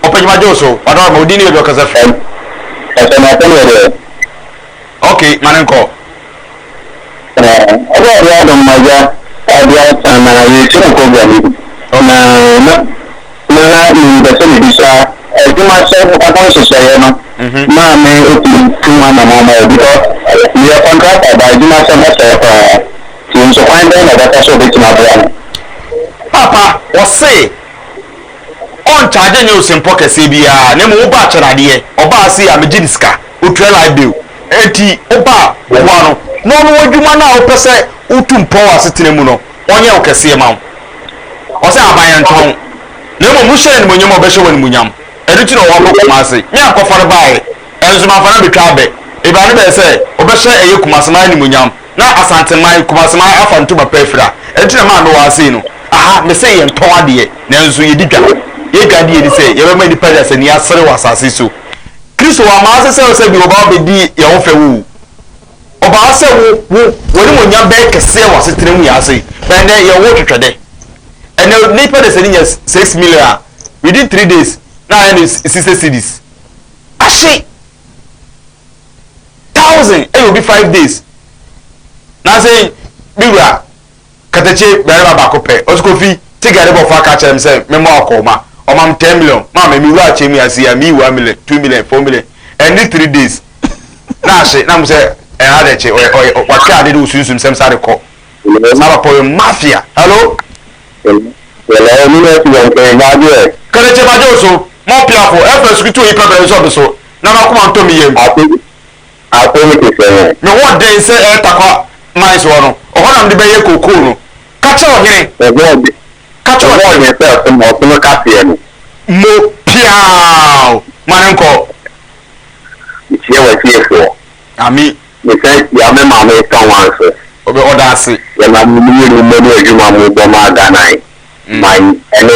Ɔpɛgyima gye wo so, wadaworo ma odin ne baabi ɔkasa firi. Ɛsɛ na asɛm yɛ dɛ. Okay, ma ne nkɔ. Ɔbɛ ɔde adom ma gya. Ade asa na yɛrehyɛ mo program yi na na na mepɛ sɛ mebisa adwuma sɛ ho nhyehyɛeɛ no maa me ɛtumi tu ho anamɔn ma because meyɛ contractor ba adwuma sɛm ɛsɛe koraa nti nso kwan bɛn na ɔbɛfa so ɔbɛtumi aboa me. Papa ɔse ɔnkyagye nyɛ osempɔ kɛseɛ biara na mmom woba akyɛ no adeɛ ɔbaa sei a megye ne sika otua light bill enti woba a woboa no na ɔno adwuma no a wopɛ sɛ wotu mpɔn wɔ asetena mu no ɔnyɛ wo kɛseɛ ma wo ɔsɛ aban yɛntɔn na mmom wohyɛ no animuonyam a ɔbɛhyɛ wo animuonyam ɛno nti na ɔwɔ kɔ Kumase me ankɔfa no baeɛ ɛnso mamfa no abɛtwa abɛ ebia no bɛyɛ sɛ ɔbɛhyɛ ɛyɛ Kumase man animuonyam na Asanteman, Kumaseman afa ntoma pa afira. Ɛno nti na maa mewɔ ha sei no. Aha, mese yɛntɔn adeɛ, nanso yɛdi dwa. Yɛn dwa deɛ ne sɛ yɛbɛma nnipa dasani asere wɔ asase so. Kristo wamma ase sɛ sɛ bi ɔba abɛdi yɛn ho fɛ wo. Ɔbaa sɛ wo, wo, w'animuonyam bɛyɛ kɛseɛ wɔ asetena mu yɛn ase. Bɛn nɛ yɛn ho twetwɛ dɛ. Ɛnɛ nnipa dasani nya 6 million a, within 3 days na ayɛ no 60 cedis. Ahye! Thousand ɛyɛ obi 5 days na sɛ me wura katakye barima baako pɛ ɔsɛ Kofi tiga de bɔfo aka kyerɛ me sɛ memmɔ akɔɔma ɔma me 10 million maa me me wura akyɛ mu ase a meyi 1 million, 2 million, 4 million ɛne 3 days na ahye na mo sɛ ɛha de kye ɔyɛ ɔyɛ watwe ade de osunsum sɛm sa de kɔ saa papa ɔyɛ mafia. Hello. Hello, mi na ɛsi wɔn kɛn baagye. Katakye magye wo so mo piafo ɛfɛ sukutu oyi pɛ bɛrɛ nso ɔbi so na makoma ntɔ mi yam. Ase ase mi ti sɛ yɛn. Me ho den sɛ ɛyɛ mines hɔ no ɔhɔ na mede bɛyɛ kookoo no ka kyerɛ ɔhene. Ɛhɔ ɔde. Ka kyerɛ ɔhene. Ɛhɔ ɔde sɛ ɔsom ɔsom kaseɛ no. Mo piaw ma ne nkɔ. Mekyia w'atiefoɔ. Ami. Mesan kyia me maame ka ho nso. Ɔbɛ ɔda ase. Yɛnam mo mmienu mmɔ ne adwuma mo bɔ maa Ghana man ɛne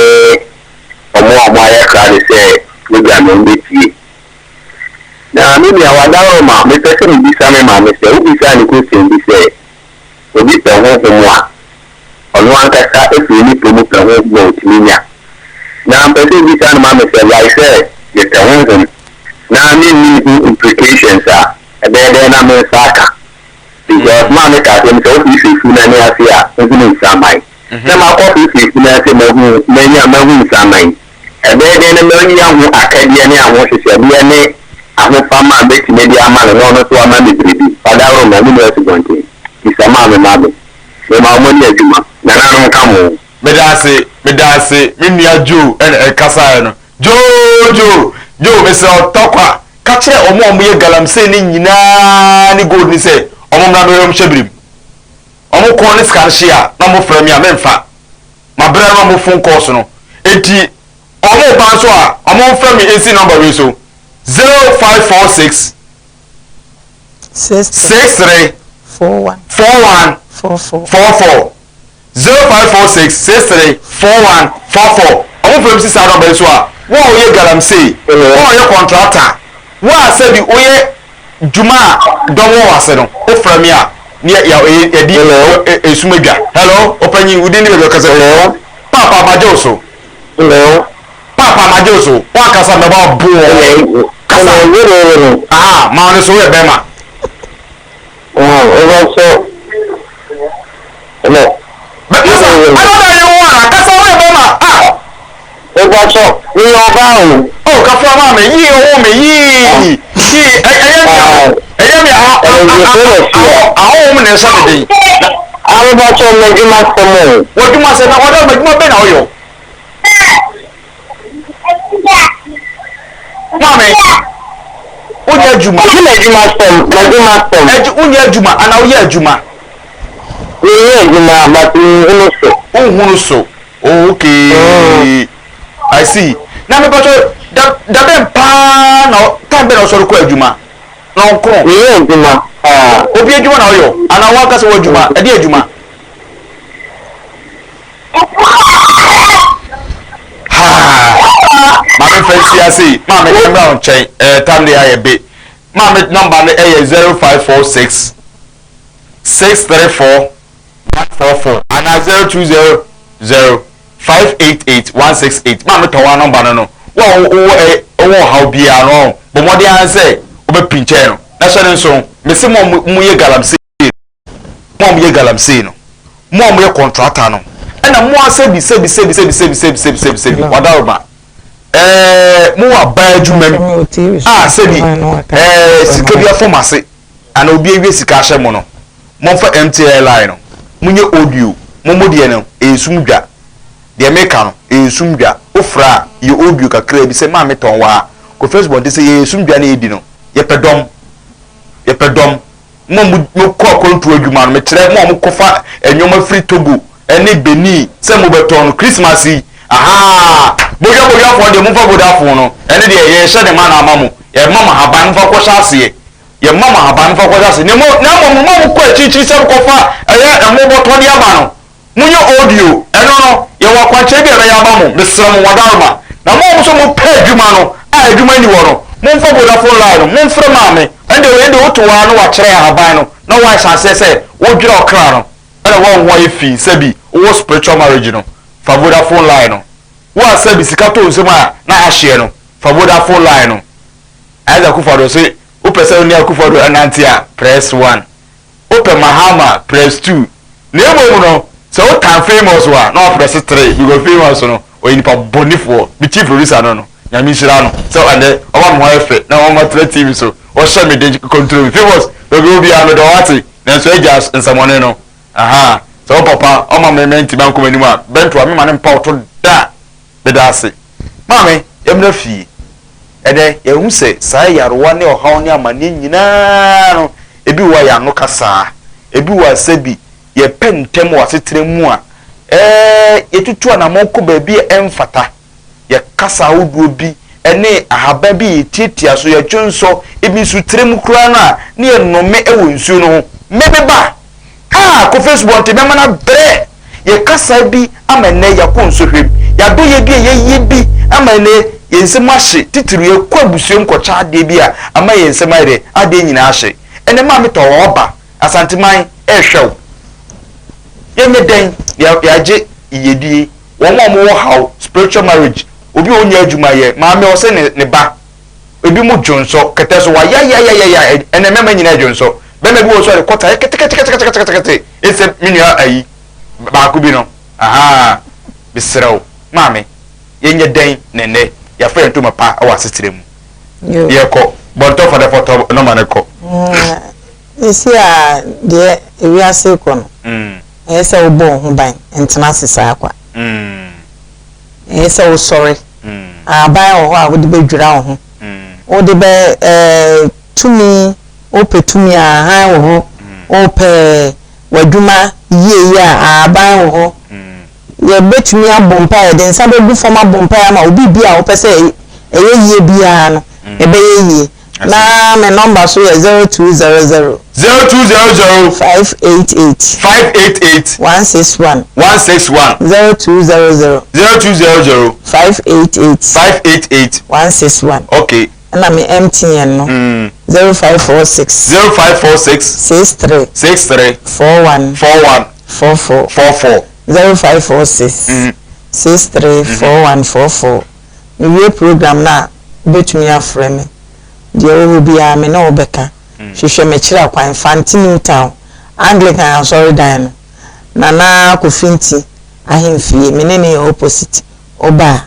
ɔmo a ɔmo ayɛ krado sɛ program no bɛtie. Na me nua Wadaroma, mepɛ sɛ mebisa me maame sɛ, wobisaa ne question bi sɛ, obi pɛ honhom a, ɔno ankasa efiri ne pɛ mu pɛ honhom a otumi nya. Na mpɛ sɛ obisa no ma me sɛ, like sɛ mepɛ honhom na mennim ho implications a, ɛbɛyɛ dɛn na me nsa aka? Because maame ka asɛm sɛ wofirifiri fu n'ani ase a, wohunu nsaman. Sɛ makɔ firifiri fu n'ase mahu manya mahu nsaman. Ɛbɛyɛ dɛn na manya ho akadeɛ ne ahohyehyɛdeɛ ne ahofama a mɛtumi de ama no na ɔno nso ama me biribi? Ɔdaworo me nua asubɔnten. Bisa maame ma me. Mema wɔn ani adwuma. Nananom nka mo ho. Meda ase, meda ase, me nua Joe ɛna ɛkasaeɛ no. Joe, Joe, Joe, mesrɛ wo tɔ kwa. Ka kyerɛ wɔn a wɔyɛ galamsey no nyinaa ne gold no sɛ wɔn mmra mmɛhwɛ wɔn hyɛberem. Wɔn kɔn ne sika no hye a na wɔfrɛ me a memfa. Mabrɛ no wɔn phone calls no. Enti wɔn ba nso a wɔn mfrɛ me nsi number wei so: 0546 63 63 41 41 44. 44. 0546634144. Ɔmo fɛm si saa number yi so a, wo a woyɛ galamsey, wo a woyɛ contractor, wo a sɛbi woyɛ dwuma a dɔm wɔ w'ase no, wofrɛ me a ne yɛ yɛ yɛdi esum adwa. Hello, ɔpanyin, wo din ne baabi a ɔkasa fi? Paapa, magye wo so. Hello. Paapa, magye wo so. Wankasa mɛbɔ aboɔ kasa. Hello. Aha maa no so, woyɛ bɛrima. Oh, so. Hello. Bɛkasa ɛna na yɛ wo ana kasa, woyɛ bɛrima ah. Ɛbɛsɔ, meyɛ ɔbaa o. Oh, kafra maa me yii ɔwɔ me yii yii ɛyɛ mi a ɛyɛ mi a ahɔhom na ɛhyɛ me den. Abɛbɛsɔ m'adwuma sɛm o. W'adwuma sɛ na ɔdɔ m'adwuma bɛn na ɔyɔ? Maame, wonyɛ adwuma? Ɔsi m'adwuma sɛm, m'adwuma sɛm. Ɛgye wonyɛ adwuma anaa woyɛ adwuma? Meyɛ adwuma but menhunu so. Wohunu so. Oh, okay, I see. Na mepatɔ da dabɛn paa na time bɛn na ɔsɔre kɔ adwuma na ɔnkono? Meyɛ adwuma paa. Obi adwuma na ɔyɔ anaa wankasa wɔ adwuma? Ɛde adwuma haa maame fɛ si ase yi. Maame, mmra wo nkyɛn tam de ayɛ be. Maame number no ɛyɛ 0546634144 anaa 0200588168. Maame tɔn number no. Wo a wowɔ wowɔ ɔhaw biara no, bɔ mmɔden ara sɛ wobɛpi nkyɛn no na hyɛ ne nso. Mese mo a mo yɛ galamsey, mo a mo yɛ galamsey no. Mo a moyɛ kɔntrata no, ɛna mo a sɛbi sɛbi sɛbi sɛbi sɛbi sɛbi sɛbi sɛbi sɛbi wadaroma ɛɛ mo wɔ aban adwuma mu a sɛbi ɛɛ sika bi afɔm ase ana obi awie sika ahyɛ mo no, momfa MTN line no, monyɛ audio, mo mo deɛ no ɛyɛ sum dwa. Deɛ meka no, ɛyɛ sum dwa. Wofrɛ a, yɛ audio kakraa bi sɛ maame tɔn waa. Kɔ Facebook nti sɛ yɛyɛ sum dwa na yɛdi no, yɛpɛ dɔm. Yɛpɛ dɔm. Mo a mokɔ akwantuo adwuma no, mekyerɛ mo a mokɔfa nneɛma firi Togo ne Benin sɛ mobɛtɔn no Christmas yi. Ahaa! Bodwa bodwafoɔ deɛ momfa Vodafone no, ɛno deɛ yɛrehyɛ ne ma na ama mo. Yɛma mo ahaban momfa nkɔhyɛ aseɛ. Yɛma mo ahaban momfa nkɔhyɛ aseɛ. Na mmom mo a mokɔ akyirikyiri sɛ mokɔfa ɛyɛ ɛmo bɔtɔ de aba no, Monyɛ audio, ɛno no, yɛwɔ akwankyerɛ bi a ɛbɛyɛ ama mo, mesrɛ mo, Wadaroma. Na mo a mo nso mopɛ adwuma no, a adwuma nni hɔ no, momfa Vodafone line no, momfrɛ maame, ɛnde wei deɛ woto hɔ ara na wakyerɛ ahaban no, na woahyɛ aseɛ sɛ wodwira ɔkra no, ɛna woa wo ho ayɛ fi sɛbi wowɔ spiritual marriage no, fa Vodafone line no. Wo a sɛbi sika tɔ wo nsam a na ahyeɛ no, fa Vodafone line no. Isaac Akufo-Addo se wopɛ sɛ wo ne Akufo-Addo nante a, press one. Wopɛ Mahama press two na mmom no sɛ wo tan famous a na wa press three because famous no ɔyɛ nipa bɔnifoɔ me chief producer no no nyame nhyira no sɛ ɛnɛ ɔma me ho ayɛ fɛ na ɔma tena TV so ɔhyɛ me den control me famous baabi wɔ biara meda wo ase nanso agya nsɛmɔne no aha sɛ wo papa ɔma me mɛnti mankɔ m'anim a bɛntoa me ma ne mpa wo to da. Meda ase. Maame, yɛmmra fie. Ɛnnɛ, yɛahu sɛ saa nyarewa ne ɔhaw ne amanneɛ nyinaa no, ebi wɔ hɔ a yɛn ano kasa, ebi wɔ hɔ a sɛbi yɛpɛ ntɛm wɔ asetena mu a, ɛɛ, yɛtutu anammɔn kɔ baabi a ɛmfata. Yɛkasa ahodoɔ bi ne ahaban bi a yɛtiatia so, yɛdwonsɔ, ebi nso tire mu koraa no a, ne yɛnome wɔ nsuo no ho. Me, me ba! Ah, Kofi Asubɔnten bɛma no abrɛ. Yɛ kasa bi ama nnɛ yɛakɔ nsɔhwɛ mu. Yɛadɔyɛ bi a yɛyɛ bi ama nnɛ yɛn nsam ahye. Titiriw yɛkɔ abusua mu kɔkyɛ adeɛ bi a ama yɛn nsam ayɛ dɛ, adeɛ nyinaa ahye. Ɛnnɛ maame tɔ hɔ aba Asanteman rehwɛ wo. Yɛnyɛ dɛn na yɛagye yiyedie? Wɔn a wɔwɔ haw, spiritual marriage, obi a ɔnnya adwuma yɛ, maame ɔsɛ ne ne ba. Ebinom dwonsɔ kɛtɛ so wayayayayaya ɛnɛ mmarima nyinaa dwonsɔ. Bɛrima bi wɔ so a de kɔta yɛ ketekete ɛsɛ me nua ayi baako bi no ahaa mesrɛ wo maame yɛnyɛ dɛn na ɛnɛ yɛafa yɛn ntoma pa wɔ asetena mu yɛkɔ bɔntɔ fɔdɛfɔtɔ nɔma no kɔ. Sisi a deɛ ewiase rekɔ no ɛyɛ sɛ wobɔ wo ho ban ntena ase saa kwa ɛyɛ sɛ wosɔre ahaban wɔ hɔ a wode bɛdwira wo ho wode bɛ ɛɛ tumi Wopɛ tumi a, ahan wɔ hɔ. Wopɛ w'adwuma yieyɛ a, ahaban wɔ hɔ. Yɛbɛtumi abɔ mpaeɛ, yɛde nsa bɛgu fam abɔ mpaeɛ ama wo biribi a wopɛ sɛ ɛyɛ yie biara no, ɛbɛyɛ yie. Na me nɔmba so yɛ 0200. 0200. 588. 588. 161. 161. 0200. 0200. 588. 588. 161. Okay. Ɛna me MTN no, 0546. 0546. 63. 63. 41. 41. 44. 44. 0546. 63 41 44. Mewie program no a, wobɛtumi afrɛ me. Deɛ ɛwɔ hɔ biara me ne wo bɛka. Hwehwɛ me kyerɛ kwan, Fante New Town, Anglican asɔredan no, Nana Kofi Nti ahemfie, me ne no yɛ opposite. Woba a,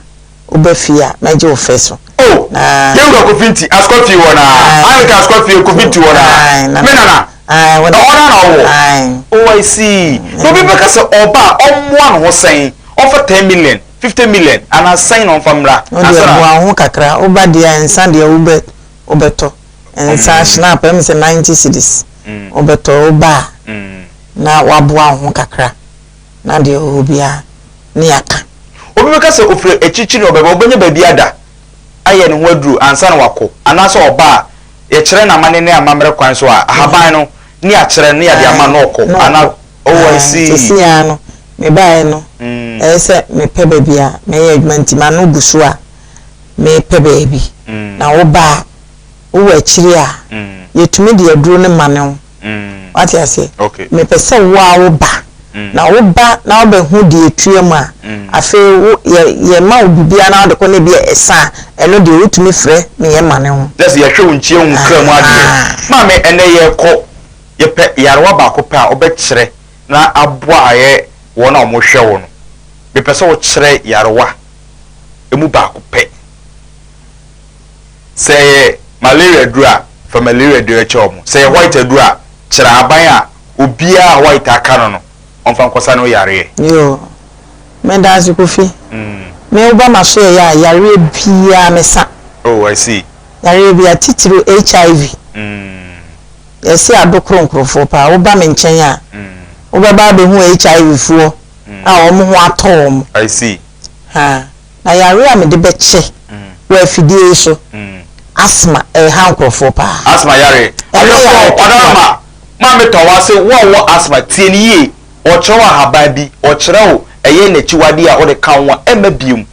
Woba fie a, mɛgye wo fɛ so. Oh, Na. Yɛn wura Kofi Nti, Asukwa fie hɔ no ara. Ae. Anglican Asukwa fie, Kofi Nti hɔ no ara. Ae, na. Me nana. Ae, wo Ɛhɔ no ara na wowɔ? Ae. Oh, I see. Na obi bɛka sɛ ɔba a, ɔmmoa ne ho sɛn? Ɔmfa ten million, 50 million, anaa sɛn na ɔmfa mmra? Wo deɛ, Ansa na. boa wo ho kakra. Woba deɛ a, nsa deɛ wobɛ, wobɛtɔ. Nsa, schnapp, ɛyɛ me sɛ 90 cedis. Wobɛtɔ. Woba a, na woaboa wo ho kakra. Na deɛ ɔwɔ biara, ne yɛaka. Obi bɛka sɛ ɔfiri akyirikyiri na ɔbɛba, ɔbɛnya baabi ada ayɛ ne ho aduru ansa na wakɔ, anaasɛ ɔba a, yɛkyerɛ no amanne ne amammerɛ kwan so a, ahaban no ne yɛakyerɛ no ne yɛde ama no na ɔkɔ, anaa, oh, I see. Seesei ara no, mebaeɛ no, ɛyɛ sɛ mepɛ baabi a mɛyɛ adwuma nti m'ano gu so a mepɛ baabi. Na woba a, wowɔ akyiri a, yɛtumi de aduro no mane wo. Wate aseɛ? Mepɛ sɛ wo ara wo ba. Na wo ba na wobɛhu deɛ ɛtua mu a, afei wo, yɛ, yɛma wo biribiara na wode kɔ na ebia ɛsa a, ɛno deɛ wotumi frɛ me yɛma no ho. Just yɛhwɛ wo nkyia hu kra mu adeɛ. Maame, ɛnnɛ yɛrekɔ, yɛpɛ yarewa baako pɛ a wobɛkyerɛ. Na aboa ayɛ wɔn a wɔhwɛ wo no. Mepɛ sɛ wokyerɛ yarewa emu baako pɛ. Sɛ ɛyɛ malaria duro a, fa malaria duro kyerɛ wɔn. Sɛ ɛyɛ white aduro a, kyerɛ aban a obiara a white aka no no, ɔmfa nkɔsa no yareɛ. Yoo, meda ase, Kofi. Me woba ma so yɛ a, yareɛ biara mesa. Oh, I see. Yareɛ biara, titiri HIV. Yɛsi adokoro nkurɔfoɔ paa. Woba me nkyɛn a, wobɛba abɛhu HIV foɔ a wɔn ho atɔ wɔn. I see. Ha na yareɛ a mede bɛkyɛ wɔ afidie yi so, asthma, ɛha nkurɔfoɔ paa. Asthma yare. Ɛno yɛ Ahwɛfoɔ, ɔdarama maame tɔn ase, wo a wɔ asthma, tie ne yie. Ɔkyerɛ wo ahaban bi, ɔkyerɛ wo ɛyɛ n'akyiwadeɛ a wode ka ho a ɛmma biom.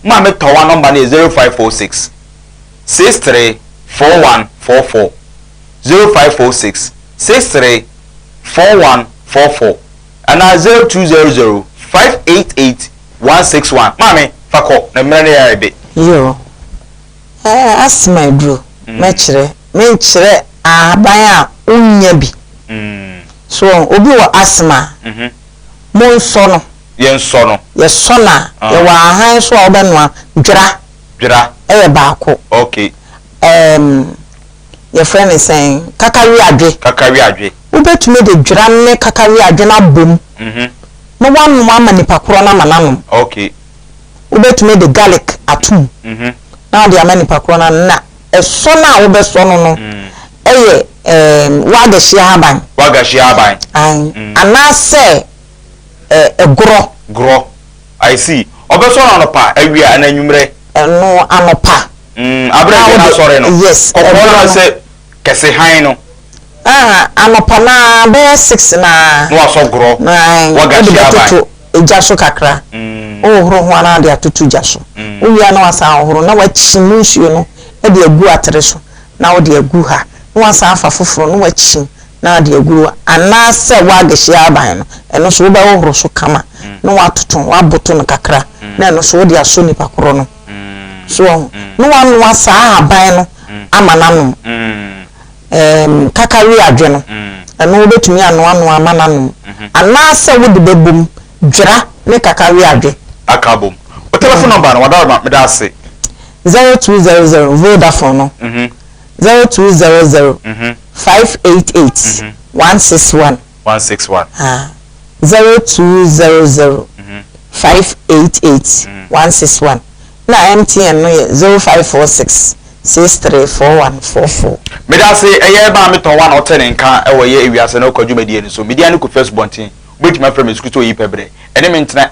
Maame tɔn number no yɛ 0546 634144, 0546 634144 anaa 0200 588161. Maame, fa kɔ na mmerɛ no yɛ ayɛ. Yoo, asthma aduro mɛkyerɛ, menkyerɛ ahaban a wonya bi so. Obi wɔ asthma, monsɔ no. Yɛnsɔ no. Yɛsɔ no a, yɛwɔ ahan so a wobɛnoa dwera. Dwera. Ɛyɛ baako. Yɛfrɛ ne sɛn, kakawe adwe. Kakawe adwe. Wobɛtumi de dwera ne kakawe adwe no abom na woanoa ama nipa korɔ no ama n'anom. Wobɛtumi de garlic atom na wode ama nipa korɔ no anom. Na ɛsɔ no a wobɛsɔ no, ɛyɛ wagahyi ahaban. Wagahyi ahaban. Anaasɛ ɛgorɔ. Gorɔ, I see. Ɔbɛsɔ no anɔpa, awia anaa anwummerɛ? Ɛno anɔpa. Abere a na asɔre no. Yes. Kɔkɔɔ no sɛ kɛse han no. Anɔpa naa bɛyɛ 6 naa. Na wasɔ gorɔ. Na wagahyi wode ahaban. Bɛtoto egya so kakra. Wohohoro ho anaa de atoto gya so. Wowia na wasan ahohoro na wakyi mu nsuo no de agu atere so na wode agu ha, na wasan afa foforɔ na wakyim na ade agu hɔ. Anaasɛ wagahyi ahaban no, ɛno nso wobɛhohoro so kama na watoto, waboto no kakra, na ɛno nso wode asɔ nipa korɔ no so ɔho na wanoa saa ahaban no ama n'anom. Kakawe adwe no, ɛno wobɛtumi anoanoa ama n'anom, anaasɛ wode bɛbom dwera ne kakawe adwe. Aka bom. O telephone number no, wadarama, meda ase. 0200, Vodafone no, 0200 588 161. 161. 0200 588 161. Na MTN no yɛ 0546 634144. Meda ase. Ɛyɛ maame tɔn wa na ɔte ne nka ɛwɔ yɛ ewiase na ɔkɔ dwumadie no so. Media ne kɔ first bɔnten, wobɛtumi afrɛ me sukuu sɛ oyi pɛ berɛ ɛne me ntena.